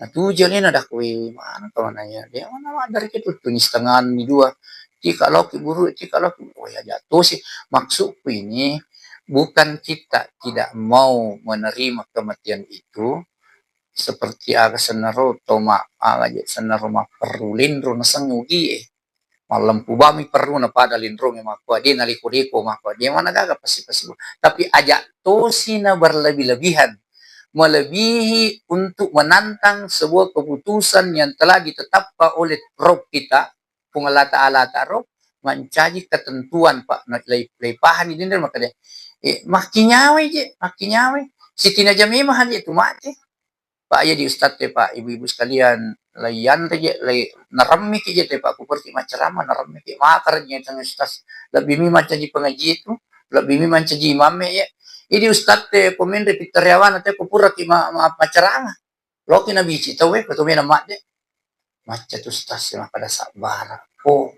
Natuju alena dakko, wé, maneng ka mananya. Dé' mana maddariki tuttuni setengah ni dua. Tika loki buru, tika loki. Wé, aja tosi. Maksudku ini, bukan kita tidak mau menerima kematian itu, seperti aga sennaro to ma-, aga je sennaro mapperru linro naseng ugi e. Mallempu bami perruna pada linrongnge makkua, dé' naliko-liko makkua, dé' mana gaga pasi-pasi. Tapi aja tosi na berlebih-lebihan, melebihi untuk menantang sebuah keputusan yang telah ditetapkan oleh Rabb kita, Puang Allah Ta'ala taro, mancaji ketentuan, Pak, na-, lei-, leipahani dinre makkeda, eh, makkinyawai je, makkinyawai. Sitinaja memang haji tu mate. Pak, iya di ustaz te, Pak, ibu-ibu sekalian, laiyanre je, lai-, naremmiki je te, Pak, kuperki maccarama, naremmiki. Makara je tang ustaz. Lebbi mi mancaji pengaji tu, lebbi mi mancaji imamme je. Idi ustaz te, pemenre pittariawana te, kupuraki ma-, ma-, maccarama. Loki nabici tauwe, ko to mena madde. Macca tu ustaz e makkeda sabbara. Oh,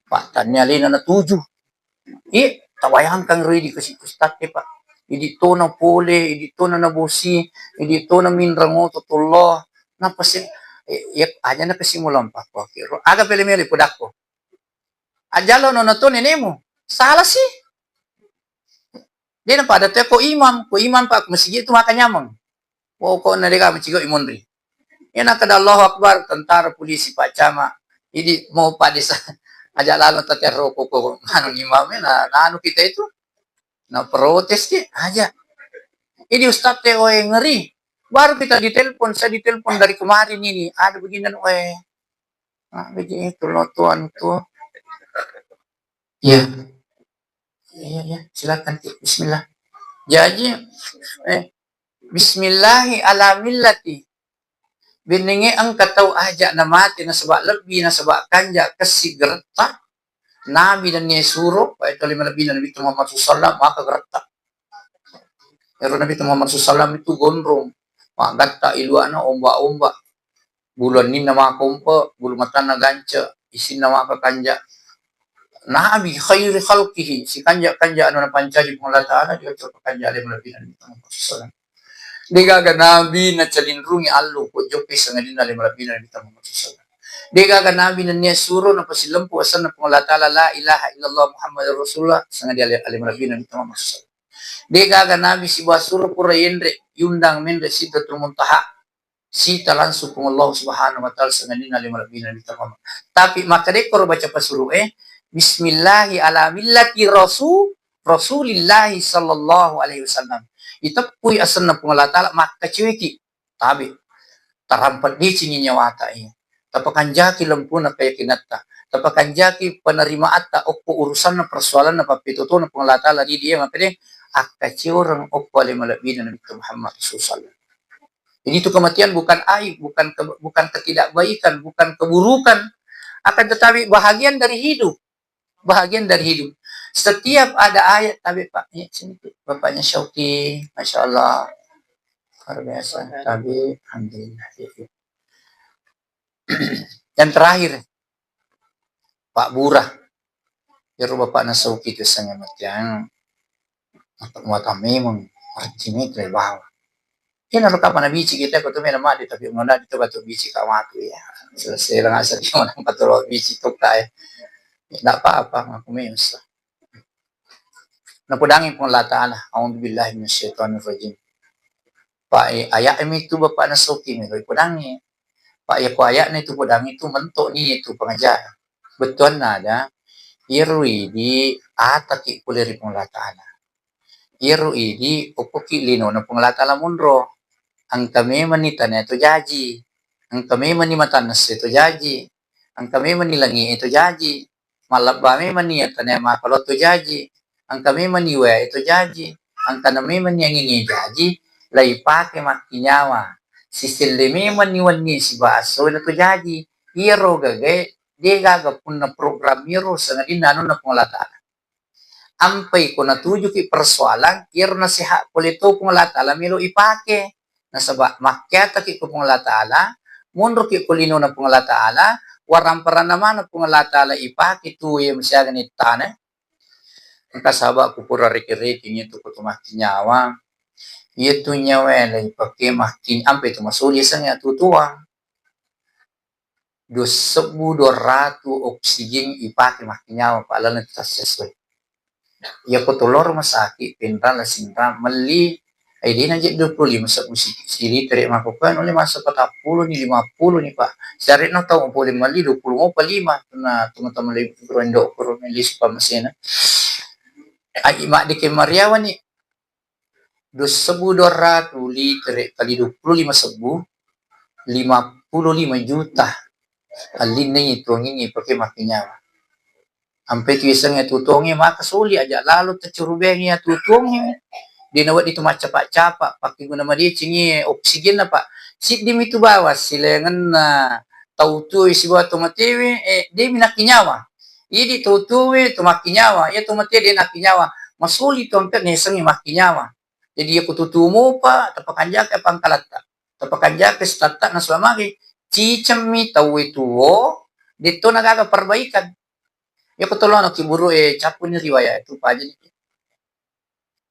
pattanni alena natuju. Iye, tabayangkan ro idi kasi ustaz e, Pak. Idi tona pole, idi tona nabosi, idi tona minreng oto tollo. Nappa se, eh, iya, aja na kasi mulampa ko akiro. Aga pele mele podakko. Ajalo nona to nenemu. Salah sih. Dé' napada te ko imam, ko imam, Pak, ko masigi tu maka nyameng. Pokokna dé' ga macigo imonri. Iya nakkeda Allahu Akbar, tentara, polisi, Pak Camat. Idi mau Pak Desa. Aja lalo tatiaroko ko maneng imam e, na nanu kita itu. Na protes ki aja. Ini ustaz te oe ngeri. Baru kita ditelepon, saya ditelepon dari kemarin ini. Ada begini oe. Nah, begitu lo tuan tu. Iya. Iya, iya, silakan, Ki. Bismillah. Jaji, eh, bismillahi ala millati. Bennenge engka tau aja na mate nasaba lebbi, nasaba kanja kessi geretta. Nabi nennia suro, pa itu lima lebbi Nabi Muhammad sallallahu alaihi wasallam, maka geretta. Ero Nabi Muhammad sallallahu alaihi wasallam itu gondrong, maggatta iluana omba-omba, bulu anninna makompe, bulu matanna gance, isinna maka kanja. Nabi khairi khalqihi, sikanja-kanja anu napancaji Puang Allah Ta'ala, dia coba kanja ale malebbi Nabi Muhammad sallallahu alaihi wasallam. Degaga Nabi nacalinrungi allo pojjokke sangadinna ale malebbi Nabi Muhammad sallallahu alaihi wasallam. Degaga Nabi nennia suro napasilempu asenna Puang Allah Ta'ala, la ilaha illallah Muhammadur Rasulullah, sangadinna ale, ale malebbi Nabi Muhammad sallallahu alaihi wasallam. Degaga Nabi sibawa suro pura yenre, yundang menre Sidratul Muntaha. Sita langsung Puang Allah Subhanahu wa Ta'ala sangadinna ale malebbi Nabi Muhammad. Tapi makkedai koro baca pasuru'e, bismillahi ala millati rasul, Rasulillahi sallallahu alaihi wasallam. Iteppui asenna Puang Allah Ta'ala, makkaceweki. Tabe. Tarampa decengi nyawata iya. Tapakanjaki lempuna keyakinatta. Tapakanjaki penerimaatta okko urusanna, persoalanna, pappetotona Puang Allah Ta'ala ri dia, makkeda akkaceoreng okko ale malebbina Nabi Muhammad sallallahu alaihi wasallam. Jadi itu kematian bukan aib, bukan ke-, bukan ketidakbaikan, bukan keburukan, akan tetapi bahagian dari hidup. Bahagian dari hidup. Setiap ada ayat, tabe, Pak. Ya, sini, Pak. Bapaknya Syauki, Masya Allah. Luar biasa. Tabe, alhamdulillah. Ya, ya. Yang terakhir, Pak Burah. Ero bapakna Syauki tu sengaja matiang. Mata-, mata memang artinya itu bawa. Ina ro kapang nabici kita ko tu mena madi, tapi mona di tu batu bici ka matu ya. Selesai lah ngasa dia orang patolo bici tu ka ya. Tidak apa-apa, aku memang sah. Napodangi Puang Allah Ta'ala, a'udzubillahi minasyaitonirrajim. Pak, eh, ayat mi tu bapakna Syauki mi, podangi. Pak, ya ko ayatna itu podangi tu mentok ni itu pengajar. Bettuanna ada, iyaro idi ataki pole ri Puang Allah Ta'ala. Iyaro idi okkoki linona Puang Allah Ta'ala monro. Engka memang ni tanae to jaji. Engka memang ni matanna esse to jaji. Engka memang ni langi e to jaji. Mallebba memang ni tanae makalo to jaji. Engka memang ni wae to jaji. Engkana memang ni anging e jaji. Laipake makkinyawa. Siselle memang ni wenni sibawa esso na to jaji. Iyaro gagae, de gaga punna program iyaro sangadinna anunna Puang Allah Ta'ala. Ampai ko natujuki persoalan, iyaro nasihat pole to Puang Allah Ta'ala melo ipake. Nasaba makkeataki ko Puang Allah Ta'ala, monroki ko linona Puang Allah Ta'ala, waramparanna maneng Puang Allah Ta'ala ipake tu iya masiaga ni tana. Engka saba ku pura reke-reke nyetu ko tu makkinyawa. Iya tu nyawa lagi pake makkin-, ampe tu masuli sengnge atutuang. Dua sebbu dua ratu oksigen ipake makkinyawa, pa lalenna tu tassessoi. Iya ko toloro masaki, penrang la sinrang, melli, eh, dena je dua puluh lima sebbu si-, silitere mako kan oleh masa patappulo ni, lima puluh ni, Pak. Siare no tau pole melli dua puluh mopa lima, na teman-teman lebih kurang dua puluh melli supa masena. Ai, mak deke mariawa ni, dua sebbu dua ratu litere kali dua puluh lima sebbu, lima puluh lima juta. Allinna tuangini pake makkinyawa. Ampe tu yasengnge atutuongnge maka soli aja lalo taccurubengi atutuongnge. De nawedding tu maccapa-capa, pakkeguna madecengi oksigenna, Pak. Siddi mi tu bawang silaingenna tau tuo sibawa to matewe, eh, de mi nakkinyawa. Idi to tuoe to makkinyawa, iya to mate de nakkinyawa. Masuli to engka nasengngi makkinyawa. Jadi iya ko tutu mopa, tapakanjaka pangkalatta. Tapakanjaka statta nasaba magi cicemmi tauwe tuo, detto nagaga perbaikan. Iya ko tolano kiburu e cappuni riwayat itu paja ni.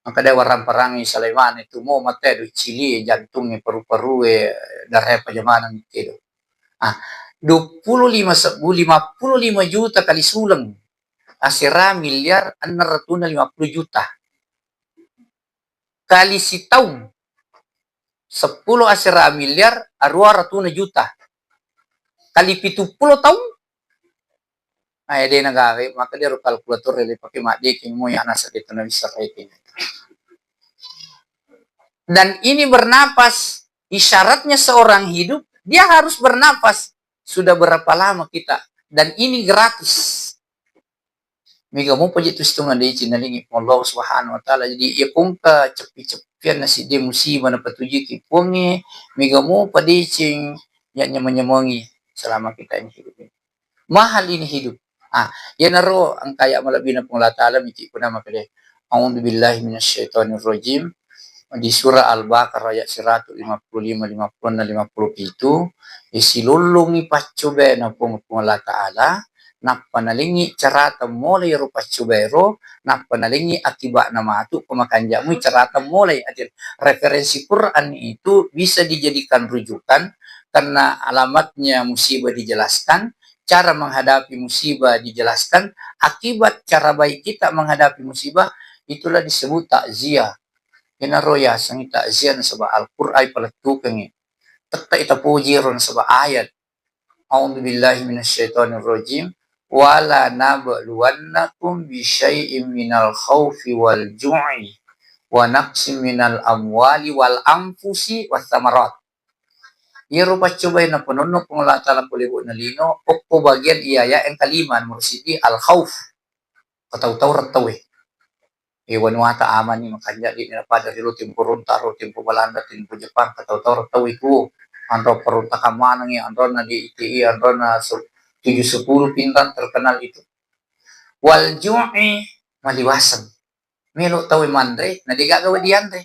Maka de waramparang Sulaiman itu mo mate du cili jantungnge paru-parue dare pajamanang itu. Ah, dua puluh lima sebbu, lima puluh lima juta kali suleng. Asera miliar enam ratus lima puluh juta. Kali sitaung, seppulo asera miliar, arua ratuna juta. Kali pitu pulo taung, Nah, ya dena gawe, maka dia ro kalkulator le pakai maddekeng mo ya nasa de tena bisa rekeng. Dan ini bernapas, isyaratnya seorang hidup, dia harus bernapas. Sudah berapa lama kita? Dan ini gratis. Mega mopa je tu sitonga deceng nalingi Puang Allah Subhanahu wa Ta'ala. Jadi, iya kongka ceppi-ceppian na sidde musibah na patujuki Puangnge, mega mopa deceng ya nyameng-nyamengi selama kita ini hidup ini. Mahal ini hidup. Ah, iyanaro engka ayat malebbina Puang Allah Ta'ala miki puna makede. A'udzubillahi minasyaitonirrajim. Di surah Al-Baqarah ayat seratus lima puluh lima, lima puluh enam, lima puluh pitu, isilollongi paccobaena Puang, Puang Allah Ta'ala, nappa nalengngi carata molai ro paccobaero, nappa nalengngi akiba'na matu, ko makanja'mui carata molai. Jadi, referensi Quran itu bisa dijadikan rujukan karena alamatnya musibah dijelaskan, cara menghadapi musibah dijelaskan, akibat cara baik kita menghadapi musibah, itulah disebut takziah. Iyanaro yasengngi takziah nasaba Al-Qur'an palettukengngi. Tette'i tapoji ro nasaba ayat. A'udzubillahi minasyaitonirrajim. Wala nabluwannakum bisyai'im minal khaufi wal ju'i wa naqsim minal amwali wal anfusi was samarat. Iyaro paccobae napanonno Puang Allah Ta'ala pole bo'na lino, okko bagian iya ayat yang kelima, nomor siddi, al-khauf. Katau-tau rettaue. E, wanuata amanni, makanja' de'ni napada ri lo tempo ronta' ro, tempo Balanda, tempo Jepang, katau-tau rettaue ku. Anro perontakang manengngi, anrona D I T I, anrona se-, tujuh sepuluh Pinrang terkenal itu. Wal ju'i, maliwaseng. Melo tauwe manre, na degaga wedding dianre.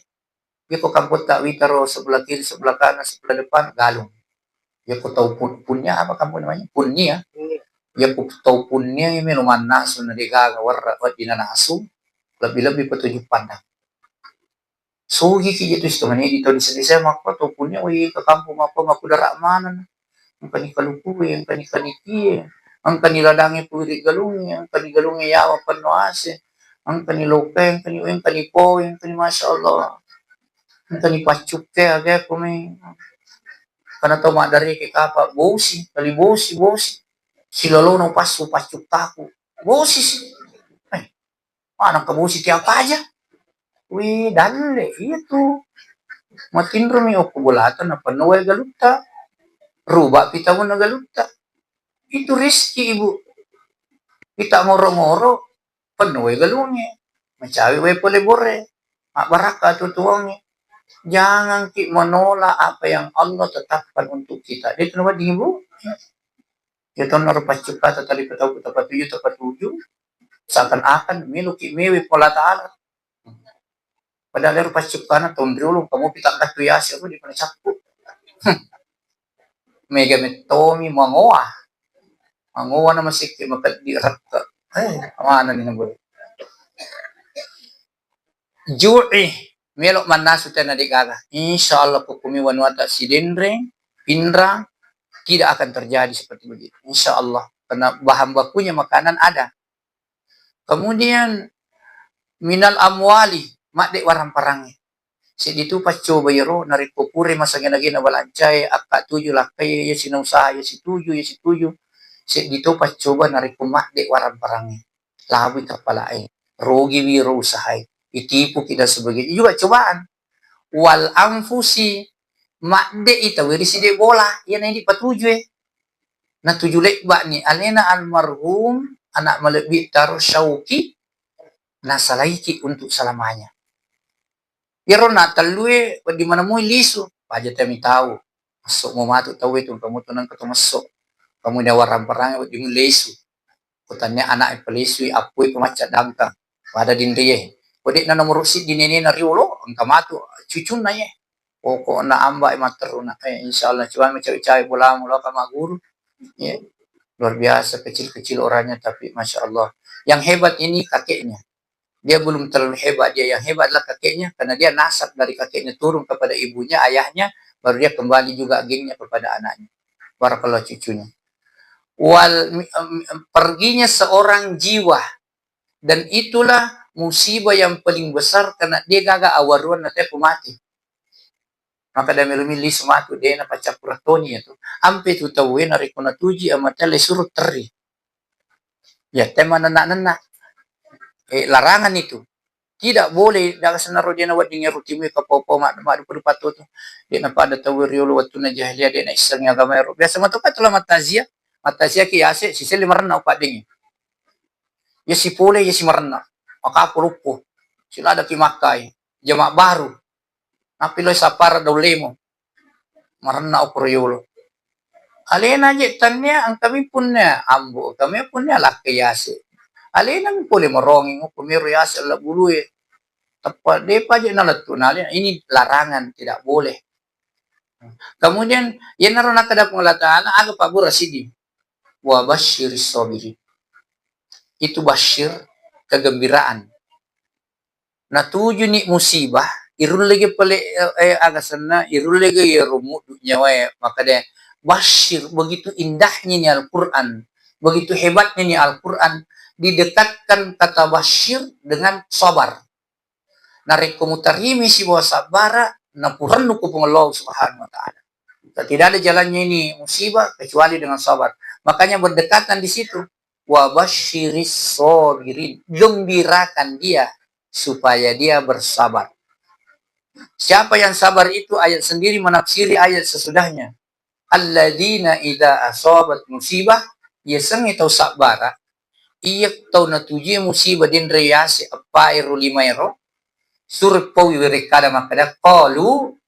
Iyako kampotta witaro sebelah kiri, sebelah kanan, sebelah depan, galung. Iyako tau pun-, punnia apa kampung namanya? Punnia. Iyako tau punnia iya melo mannasu na degaga werra wedding nanasu, lebbi-lebbi petunjuk pandang. Sogiki je tu sitongenna di tau desa-desa makko tau punnia, wih, ke kampung makko, makko dara maneng. Engkani kalukue, engkani kanikie, engkani ladangnge puwiri galungnge, engkani galungnge yawa penno ase, engkani lokae, engkani, engkani powe, engkani masya Allah. Engkani paccukke aga kome. Karena tau maddareke kapa bosi, kali bosi, bosi. Silolona passu paccukkaku. Bosi si. Eh, Maneng kabosi tiap aja. Wih, dalle itu. Matinromi okko bolata napenno wae galutta. Ruba pi taunna galutta. Itu rizki, Ibu. Kita ngoro-ngoro, penno wae galungnge. Macawe wae pole bore. Mabbarakka tu tuongnge. Jangan ki menolak apa yang Allah tetapkan untuk kita. Dia tu wedding, Ibu. Ya tonna ro paccukkata tali patau tapatuju tapatuju, seakan-akan meloki mewe Puang Allah Ta'ala. Padahal ero paccukkana taung riolo, kamu pitang kattu yase ko di mana cappu. Mega mettomi mangoa. Mangoa na masekke makeddi rekke. Eh, mana ni nabole. Ju'i, melo mannasu tena degaga. Insya Allah, ko kumi wanuata Sidenreng, Pinrang, tidak akan terjadi seperti begitu. Insya Allah, karena bahan bakunya makanan ada. Kemudian, minal amwali, madde warang-parangnge. Seddi tu paccoba iyaro, narekko pura masagena-gena balancae, akka tuju lakkai, iya sina usaha, iya situju, iya situju. Seddi tu paccoba narekko madde warang-parangnge. Labui kappala'e, rogiwi ro usahae, itipuki dan sebagainya. Juga cobaan. Wal anfusi, madde'i tauwe ri side bola, iyana idi patujue. Natuju lebba'ni alena almarhum anak malebbi taro Syauki, nasalaiki untuk selamanya. Iyaro na tellue wedding manemui lisu, paja temi tau. Esso mo matu tauwe tu, kamu tu nengka to messo. Kamu ni warang-parangnge wedding lesu. Ko tannia anak e palesui, appui pemacca dangkang. Pada dinrie. Ko de'na nomoro siddi nenena riolo, engka matu cucunna ye. Pokokna amba e matteruna. Eh, insya Allah, coba macawe-cawe bolamu, lo ka magguru. Ya. Luar biasa kecil-kecil orangnya, tapi masya Allah. Yang hebat ini kakeknya. Dia belum terlalu hebat dia. Yang hebat adalah kakeknya, karena dia nasab dari kakeknya turun kepada ibunya, ayahnya, baru dia kembali juga gengnya kepada anaknya. Barakallah cucunya. Wal, em, em, perginya seorang jiwa, dan itulah musibah yang paling besar karena dia gaga awaruan na tepo mati. Maka dia melumi lisu matu, dia na pacappura toni ya tu. Ampe tu tauwe narekko natuji amata le suru terri. Ya, tema nenna-nenna. Eh, larangan itu. Tidak boleh, daga senaro dena wedding ero timui kapau-pau mad-, maddupa-dupa tu. Dena pada tau riolo wettunna jahiliyah, dena issengi agama ero. Biasa matoka tu la mattazia, mattazia ki yase, siselle marenna upaddengi. Ya sipole, ya simarenna. Maka poloppo. Siladaki makkai. Jama baru. Nappi lo sapara daun lemo. Marenna okoro yolo. Alena je tannia, engkami punnia, ambo kami punnia lakke yase. Alena mi pole merongeng, okko mero yase la bulue. Teppa depa je nalettu, na alena ini larangan, tidak boleh. Kemudian, yenaro nakkeda Puang Allah Ta'ala, aga pabbura siddi. Wa basyiris sabirin. Itu basyir, kegembiraan. Natujuni musibah, irullege pale, eh, eh, aga senna, irullege iyaro muddu nyawae, makkeda, "Basyir, begitu indahnya ni Al-Quran, begitu hebatnya ni Al-Quran," didekatkan kata basyir dengan sabar. Narekko mutarimi sibawa sabbara, napurennu ku Puang Allah Subhanahu wa Ta'ala. Tidak ada jalannya ini musibah kecuali dengan sabar. Makanya berdekatan di situ. Wa basyiris sabirin. Gembirakan dia supaya dia bersabar. Siapa yang sabar itu, ayat sendiri menafsiri ayat sesudahnya. Alladzina idza asabat musibah, yasengnge tau sabbara, iya tau natujui musibah denre yase eppa ero lima ero, surpoi werekkada makkeda, qalu,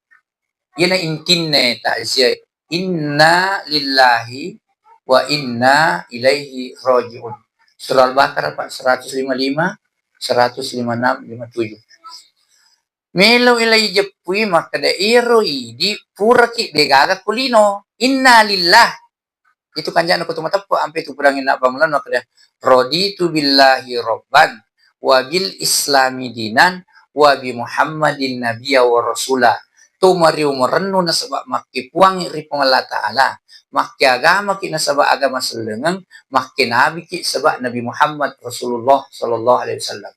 iyana intinna takziah, inna lillahi wa inna ilaihi raji'un. Surah Al-Baqarah, Pak, seratus lima lima, seratus lima enam, lima tujuh. Melo ilai jeppui makkeda, iyaro idi puraki degaga kulino. Inna lillah. Itu kanjana ko tu mateppe, ampe tu pudangi na bangunan makkeda, "Raditu billahi rabban, wa bil islami dinan, wa bi Muhammadin nabiyya wa rasula." To mariu marennu nasaba makkepuangi ri Puang Allah Ta'ala, makkeagamaki nasaba agama sellengeng, makkenabiki saba Nabi Muhammad Rasulullah sallallahu alaihi wasallam.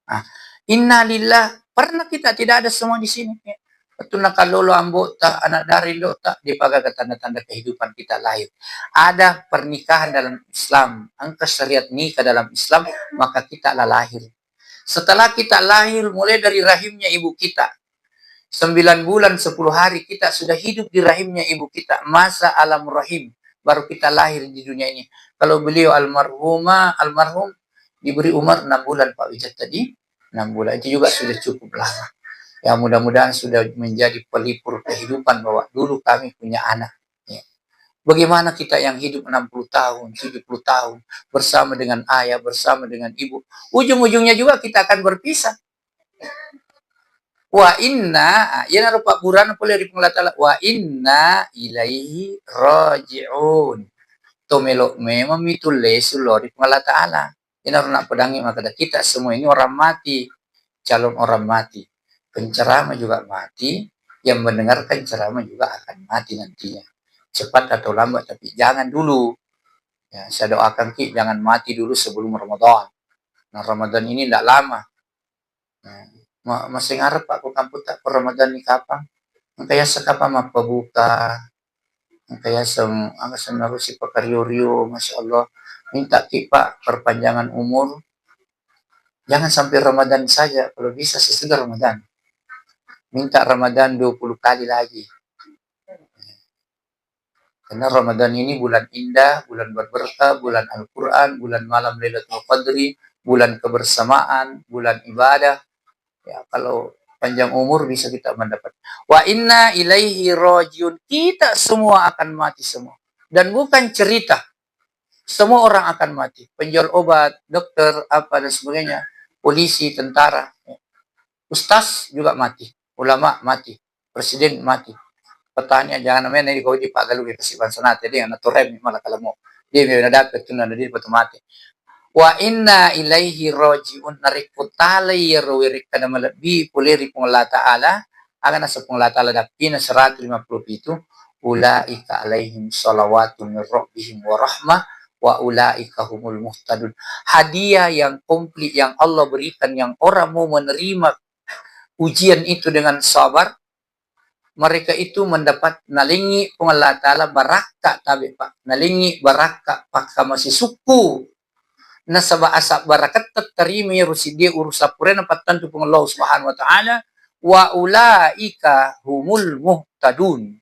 Ah, inna lillah, pernah kita tidak ada semua di sini. Wettunna kallolo ambo'ta, anak dara indo'ta, dipagaga tanda-tanda kehidupan kita lahir. Ada pernikahan dalam Islam, engka syariat nikah dalam Islam, maka kita lah lahir. Setelah kita lahir, mulai dari rahimnya ibu kita, sembilan bulan, sepuluh hari kita sudah hidup di rahimnya ibu kita, masa alam rahim, baru kita lahir di dunia ini. Kalau beliau almarhumah, almarhum, diberi umur enam bulan, Pak Wijat tadi, enam bulan. Itu juga sudah cukup lama. Ya, mudah-mudahan sudah menjadi pelipur kehidupan bahwa dulu kami punya anak. Ya. Bagaimana kita yang hidup enam puluh tahun, tujuh puluh tahun, bersama dengan ayah, bersama dengan ibu, ujung-ujungnya juga kita akan berpisah. Wa inna, ah, iyanaro pabburana pole ri Puang Allah Ta'ala, "Wa inna ilaihi raji'un." To melo memang mi tu lesu lao ri Puang Allah Ta'ala. Iyanaro nappedangngi makkeda, kita semua ini orang mati, calon orang mati. Penceramah juga mati, yang mendengarkan ceramah juga akan mati nantinya. Cepat atau lambat, tapi jangan dulu. Ya, saya doakan ki jangan mati dulu sebelum Ramadan. Nah, Ramadan ini ndak lama. Nah, ma-, masih ngarep aku kampung tak Ramadan ni kapang. Engka yaseng kapang mappabuka. Engka yaseng, aga senna rusi pakario-rio, Masya Allah. Minta ki, Pak, perpanjangan umur. Jangan sampai Ramadan saja, kalau bisa sesudah Ramadan. Minta Ramadan dua puluh kali lagi. Karena Ramadan ini bulan indah, bulan berberkah, bulan Al-Quran, bulan malam Lailatul Qadri, bulan kebersamaan, bulan ibadah. Ya, kalau panjang umur bisa kita mendapat. Wa inna ilaihi rajiun. Kita semua akan mati semua. Dan bukan cerita. Semua orang akan mati. Penjual obat, dokter, apa dan sebagainya, polisi, tentara, ustaz juga mati, ulama mati, presiden mati. Petani, jangan namanya ini kau di pagalu ke kasi bangsa nate dia na torem malah kalau mau. Dia mi na dapat tu na dia patu mati. Wa inna ilaihi rajiun. Narekko talai iyaro werekkada malebbi pole ri Puang Allah Ta'ala, aga naseng Puang Allah Ta'ala dappina seratus lima puluh pitu, "Ulaika alaihim salawatu min rabbihim wa rahmah wa ulaika humul muhtadun." Hadiah yang komplit yang Allah berikan yang orang mau menerima ujian itu dengan sabar, mereka itu mendapat, nalengngi Puang Allah Ta'ala barakka tabe, Pak. Nalengngi barakka pakkamasisukku. Nasaba asabbaraketta tarima iyaro siddi urusan purae napattentu Puang Allah Subhanahu wa Ta'ala, wa ulaika humul muhtadun.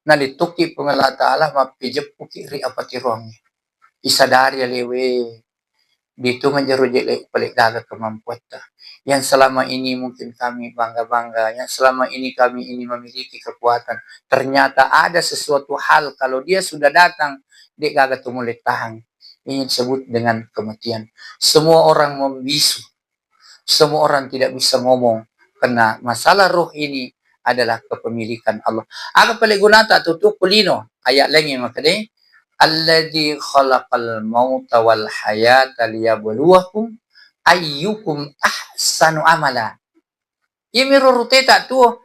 Nalittukki Puang Allah Ta'ala mappijeppuki ri apatiroangnge. Isadari alewe, ditunga jero jele pale gaga kemampuatta. Yang selama ini mungkin kami bangga-bangga, yang selama ini kami ini memiliki kekuatan, ternyata ada sesuatu hal kalau dia sudah datang, de gaga tu mulle tahan. Ini disebut dengan kematian. Semua orang membisu. Semua orang tidak bisa ngomong karena masalah roh ini adalah kepemilikan Allah. Aga pale gunata tu tu kulino ayat laingnge makkeda, "Alladzi khalaqal mauta wal hayata liyabluwakum ayyukum ahsanu amala." Iyamiro ruteta tuo.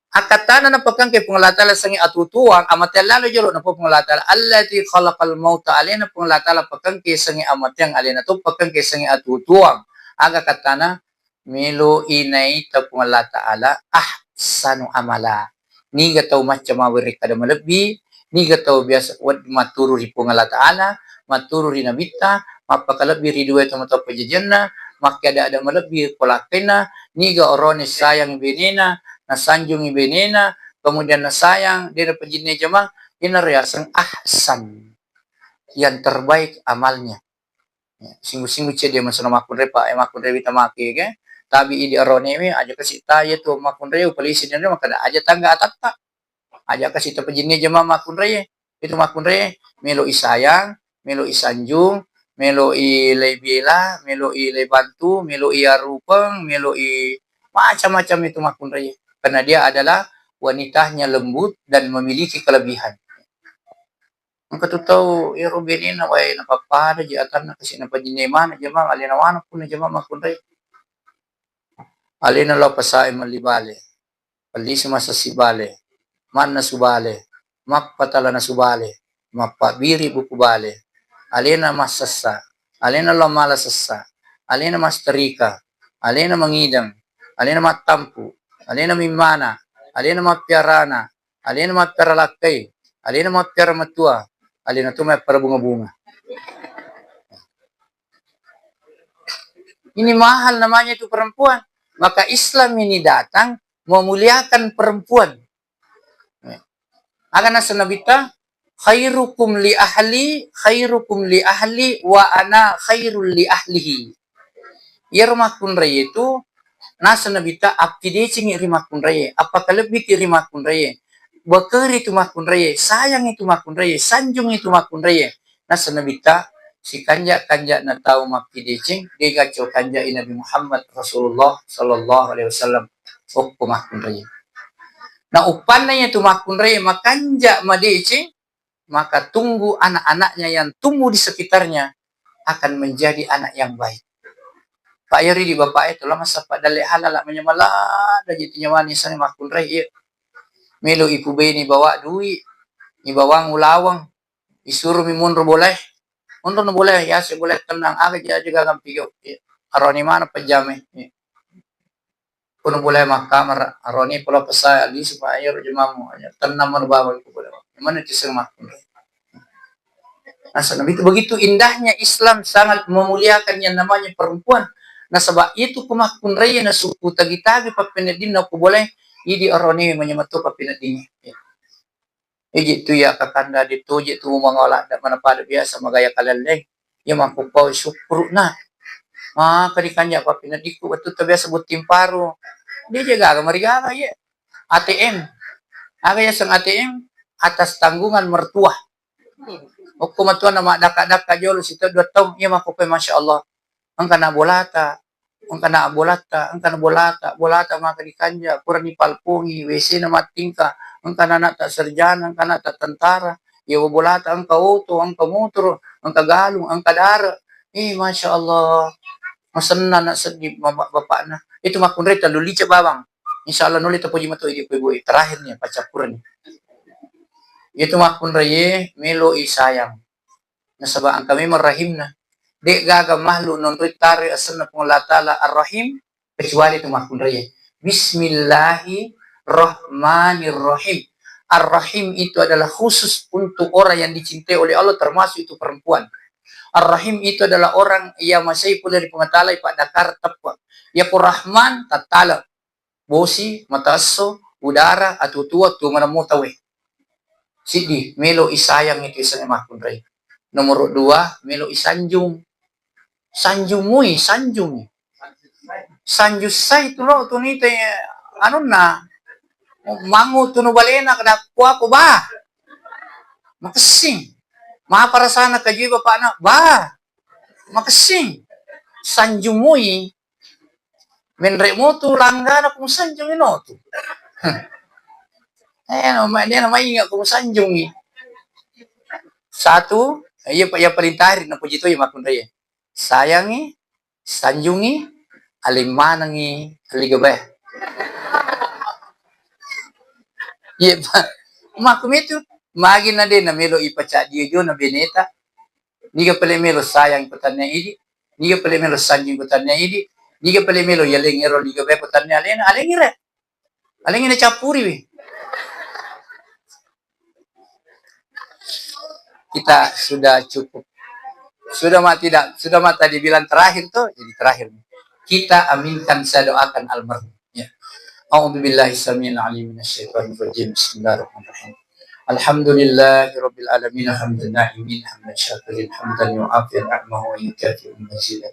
Akkattana napakengke Puang Allah Ta'ala sengnge atutuang, amateang lalo jolo napau Puang Allah Ta'ala, "Alladzi khalaqal mauta," alena Puang Allah Ta'ala pakengke sengnge amateang, alena to pakengke sengnge atutuang. Aga kattana? Melo inaita Puang Allah Ta'ala ahsanu amala. Niga tau macca mawerekkada malebbi, niga tau biasa wed-, matturu ri Puang Allah Ta'ala, matturu ri Nabitta, mappakalebbi ri duae tomatoa pajajianna, makkeda-ada malebbi polakkainna, niga orone sayang benena, nasanjungi benena, kemudian nasayang, de napajinne jamang, ina riaseng ahsan, yang terbaik amalnya. Ya, singgu-singgu cedia masana makkunrai, Pak, eh, makkunrai wita maki, ke? Tabi idi arone we, aja kasi ta, iya tu makkunrai, upalisi dan makkeda, aja tangga atatta. Aja kasi tapajinne jamang makkunrai. Itu makkunrai, melo i sayang, melo i sanjung, melo i lai bela, melo i lai bantu, melo i arupeng, melo i macam-macam itu makkunrai. Karena dia adalah wanitanya lembut dan memiliki kelebihan. Engka tu tau ero benena wae napappada ji atanna kasi napajinne mana jamang, alena mana punna jamang makkunrai. Alena lao pasae melli bale. Pellisi massessi bale, mannasu bale, mappatala nasu bale, mappabbiri buku bale, alena massessa, alena lao mala sessa, alena mastarika, alena mangideng, alena mattampu, alena mimmana, alena mappiarana, alena mappiara lakkai, alena mappiara matua, alena to mappiara bunga-bunga. Ini mahal namanya itu perempuan. Maka Islam ini datang memuliakan perempuan. Aga naseng Nabitta, "Khairukum li ahli, khairukum li ahli, wa ana khairul li ahlihi." Iyaro makkunrai itu naseng Nabitta, appidecengi ri makkunrai, appakalebbiki ri makkunrai, bakeri tu makkunrai, sayangi tu makkunrai, sanjungi tu makkunrai. Naseng Nabitta, sikanja-kanjana tau mappideceng, dega co kanjai Nabi Muhammad Rasulullah sallallahu alaihi wasallam, okko makkunrai. Na uppanna iya tu makkunrai makanja madeceng, maka tunggu anak-anaknya yang tumbuh di sekitarnya akan menjadi anak yang baik. Pak, iyaro idi bapa'e tu la massappa dalle halala, manyameng ladde ji tu nyawana, isengnge makkunrai, iya. Melo ipubene ibawa dui, ibawang ulaweng, isurumi monro bolae. Monro na bolae, yase bolae tennang, aga jaji gagang pigau. Iya. Aroni mana pejamai. Iya. Kono bolae makkamara, aroni polo pesae, alisu pa iyaro jamammu, aja tennang manu bawang ko bolae. Mana tiseng makkunrai. Nasaba itu begitu indahnya Islam sangat memuliakan yang namanya perempuan. Nasaba itu ku makkunrai nasukku tagi-tagi pappeneddinna ko bolae, idi aroni manyameng to pappeneddingnge. Iji tu iya kakanda de toje tu mangola da mana pada biasa magaya kalelleng. Iya makkukau syukurna. Maka dikanja pappeneddikku wettu ta biasa botting paru. De je gaga marigaga iya. A T M. Aga yaseng A T M? Atas tanggungan mertua. Okko matuanna maddakka-dakka jolo sita dua taung, iya makkukue, Masya Allah. Engka na bolata, engka na bolatta, engka na bolata, bolata maka dikanja, purani palpongi, W C na mattingka, engka na anakta sarjana, engka anakta tentara, iya bolata engka oto, engka motoro, engka galung, engka dare. Eh, Masya Allah. Masenna na seddi bapakna. Itu makkunrai tellu lice bawang. Insya Allah nulle tapoji mato idi ko ibu. Terakhir nih, paccappureng. Itu makkunrai melo i sayang. Nasaba engka memang rahimna. De gaga makhluk nonroi tare asenna Puang Allah Ta'ala Ar-Rahim, kecuali itu makkunrai. Bismillahirrahmanirrahim. Ar-Rahim itu adalah khusus untuk orang yang dicintai oleh Allah, termasuk itu perempuan. Ar-Rahim itu adalah orang yang masai pole ri Puang Ta'ala, ipaddakar teppe. Yako Rahman, tattala. Bosi, mataesso, udara, atutua, tu maneng mo tauwe. Siddi, melo isayang itu isengnge makkunrai. Nomor dua, melo isanjung. Sanjung mui, sanjungi. Sanjung sai tu lo tu nite anunna. Mangu tunu balena kada kuako ba. Makessing. Maparasana kajui bapakna ba. Makessing. Sanjung mui. Menre motu langgana ku musanjungi no tu. Eh, no, ma-, dia nama ingat ku musanjungi. Satu, iya pa-, iya paling tahir na puji tu iya makkunrai. Sayangi, sanjungi, aleng manengi, alliga bae. Iya, pa-, makkumitu, magi na de na melo ipacaddi jona beneta. Niga pale melo sayang ko tannia idi, niga pale melo sanjung ko tannia idi, niga pale melo yaleng ero niga bae ko tannia alena, aleng ire. Aleng ire cappuriwi. Kita sudah cukup. Sudah ma tidak, sudah ma tadi bilang terakhir tuh, jadi terakhir. Kita aminkan, saya doakan almarhum. Ya. A'udzubillahi samiil alim minasyaitonir rajim. Bismillahirrahmanirrahim. Alhamdulillahi rabbil alamin, hamdan na'imin, hamdan syakirin, hamdan yu'afi ni'amahu wa yukafi'u mazidah.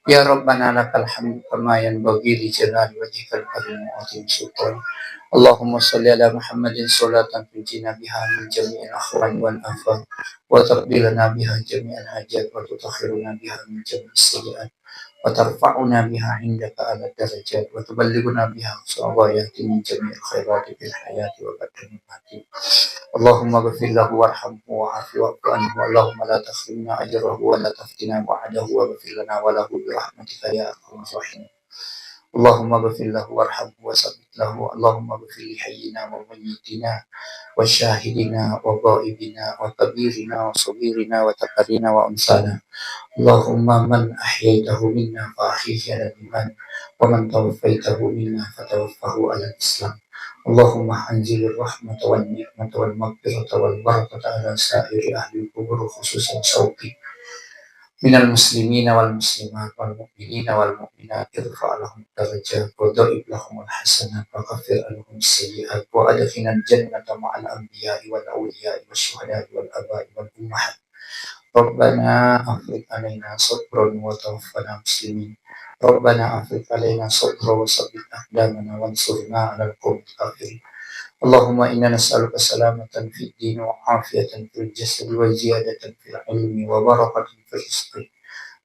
Ya Rabbana lakal hamdu kama yanbaghi li jalali wajhikal karim wa azimi sultanik. Allahumma shalli ala Muhammadin salatan tunjina biha min jami'il ahwali wal afat, wa taqdi lana biha jami'al hajat, wa tutahhiruna biha min jami'is sayyi'at, wa tarfa'una biha 'indaka a'la darajat, wa tuballighuna biha aqsa ghayati min jami'il khairati fil hayati wa ba'dal mamati. Allahumma ighfir lahu warhamhu wa'afihi wa'fu anhu. Allahumma la tahrimna ajrahu wa la taftina ba'dahu, waghfir lana wa lahu bi rahmatika ya arhamar rahimin. Allahumma ighfir lahu warhamhu wa tsabbit lahu. Allahumma ighfir li hayyina wa mayyitina wa syahidina wa ghaibina wa kabirina wa saghirina wa dzakarina wa unsana. Allahumma man ahyaitahu minna fa ahyihi 'alal iman, wa man tawaffaitahu minna fa tawaffahu 'alal islam. Allahumma anzilir rahmata wan ni'mata wal maghfirata wal barakata 'ala sa'iri ahlil qubur, khususan syauqi minal muslimina wal muslimat wal mu'minina wal mu'minat, irfa' lahum darajat wa dha'if lahumul hasanat wa kaffir anhum sayyi'at wa adkhilnal jannata ma'al anbiya'i wal awliya'i wasy syuhada'i wal aba'i wal ummahat. Rabbana afrigh alaina sabran wa tawaffana muslimin. Rabbana afrigh alaina sabran wa tsabbit aqdamana wansurna 'alal qaumil kafirin. Allahumma inna nas'aluka salamatan fid din wa afiyatan fil jasad wa ziyadatan fil ilmi wa barakatan fil rizqi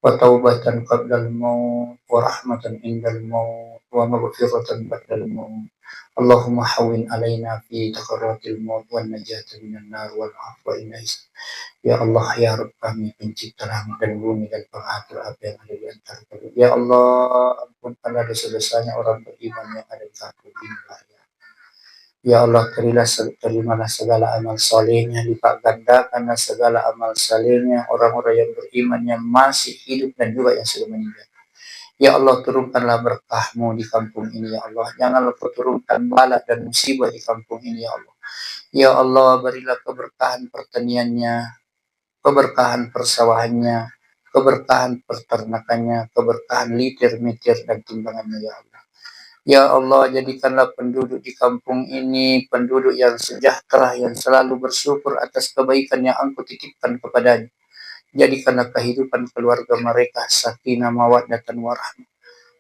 wa taubatan qablal maut wa rahmatan indal maut wa maghfiratan ba'dal maut. Allahumma hawwin alaina fi sakaratil maut wan najata minan nar wal afwa inna ihsan. Ya Allah, ya Rabb kami, pencipta langit dan bumi dan pengatur apa yang ada di antara kedua. Ya Allah, ampunkanlah dosa-dosanya orang beriman yang ada di kampung ini, ya Allah. Ya Allah, terilah se-, terimalah segala amal salehnya, lipat gandakanlah segala amal salehnya orang-orang yang beriman yang masih hidup dan juga yang sudah meninggal. Ya Allah, turunkanlah berkah-Mu di kampung ini, ya Allah. Janganlah Kau turunkan bala dan musibah di kampung ini, ya Allah. Ya Allah, berilah keberkahan pertaniannya, keberkahan persawahannya, keberkahan peternakannya, keberkahan liter-meter dan timbangannya, ya Allah. Ya Allah, jadikanlah penduduk di kampung ini penduduk yang sejahtera, yang selalu bersyukur atas kebaikan yang Engkau titipkan kepadanya. Jadikanlah kehidupan keluarga mereka sakinah, mawaddah, dan warahmah.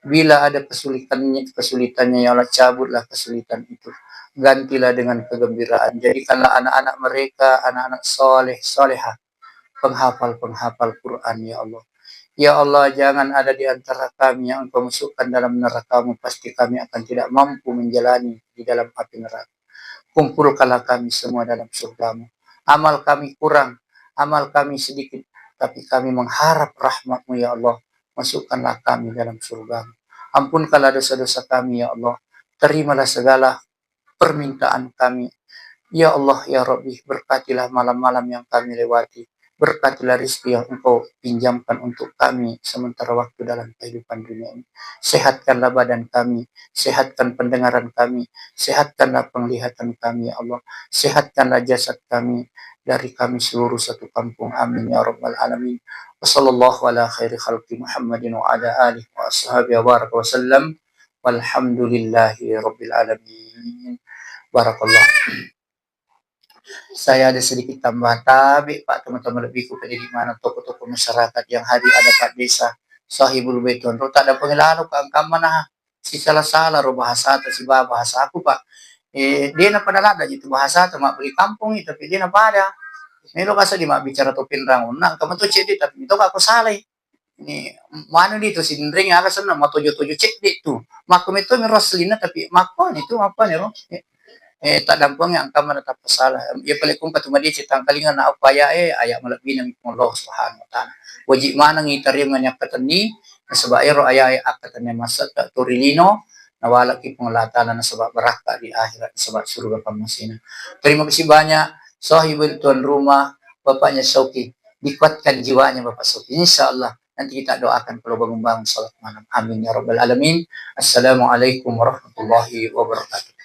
Bila ada kesulitannya, kesulitannya, ya Allah, cabutlah kesulitan itu. Gantilah dengan kegembiraan. Jadikanlah anak-anak mereka anak-anak saleh, salehah, penghafal-penghafal Quran, ya Allah. Ya Allah, jangan ada di antara kami yang Engkau masukkan dalam neraka-Mu, pasti kami akan tidak mampu menjalani di dalam api neraka. Kumpulkanlah kami semua dalam surga-Mu. Amal kami kurang, amal kami sedikit, tapi kami mengharap rahmat-Mu, ya Allah. Masukkanlah kami dalam surga-Mu. Ampunkanlah dosa-dosa kami, ya Allah. Terimalah segala permintaan kami. Ya Allah, ya Rabbi, berkatilah malam-malam yang kami lewati. Berkatilah rezeki yang Engkau pinjamkan untuk kami sementara waktu dalam kehidupan dunia ini. Sehatkanlah badan kami, sehatkan pendengaran kami, sehatkanlah penglihatan kami, ya Allah. Sehatkanlah jasad kami dari kami seluruh satu kampung. Amin ya rabbal alamin. Wa sallallahu ala khairi khalqi Muhammadin wa ala alihi wa ashabihi wa baraka wa sallam. Walhamdulillahi rabbil alamin. Barakallah. Saya ada sedikit tambahan tabe, Pak, teman-teman lebihku, pada di mana tokoh-tokoh masyarakat yang hadir, ada Pak Desa, Sahibul Baitonro, tak ada pengelalo, Pak, angkamana sisala-sala ro bahasata, siba bahasaku, Pak. Eh, dia na pada lada itu bahasata, mak beri kampung itu, tapi dia na pada. Melo kasa di mak bicara topin rangun, nah, kamu tuh cedde, tapi itu aku salah. Ini manu di tu sinring aga senna matojo-tojo cedde tu. Makko metto mi ro aslinna, tapi makko ni tu apa ni ro. Eh, tak dampeng yang kamar tak salah. Ya paling kung katu madi citang kalingan na apa ya, eh, aya malebbina mi Puang Allah Subhanahu wa Ta'ala. Wajib maneng itarima ni akkatenni, nasaba ero aya, eh, akkatenni masa tak turi lino, nawalaki Puang Allah Ta'ala nasaba barakka di akhirat, nasaba surga pammasina. Terima kasih banyak, sahibul tuan rumah, bapaknya Sauki. Dikuatkan jiwanya Bapak Sauki. Insya Allah, nanti kita doakan kalau bangun-bangun salat malam. Amin ya rabbal alamin. Assalamualaikum warahmatullahi wabarakatuh.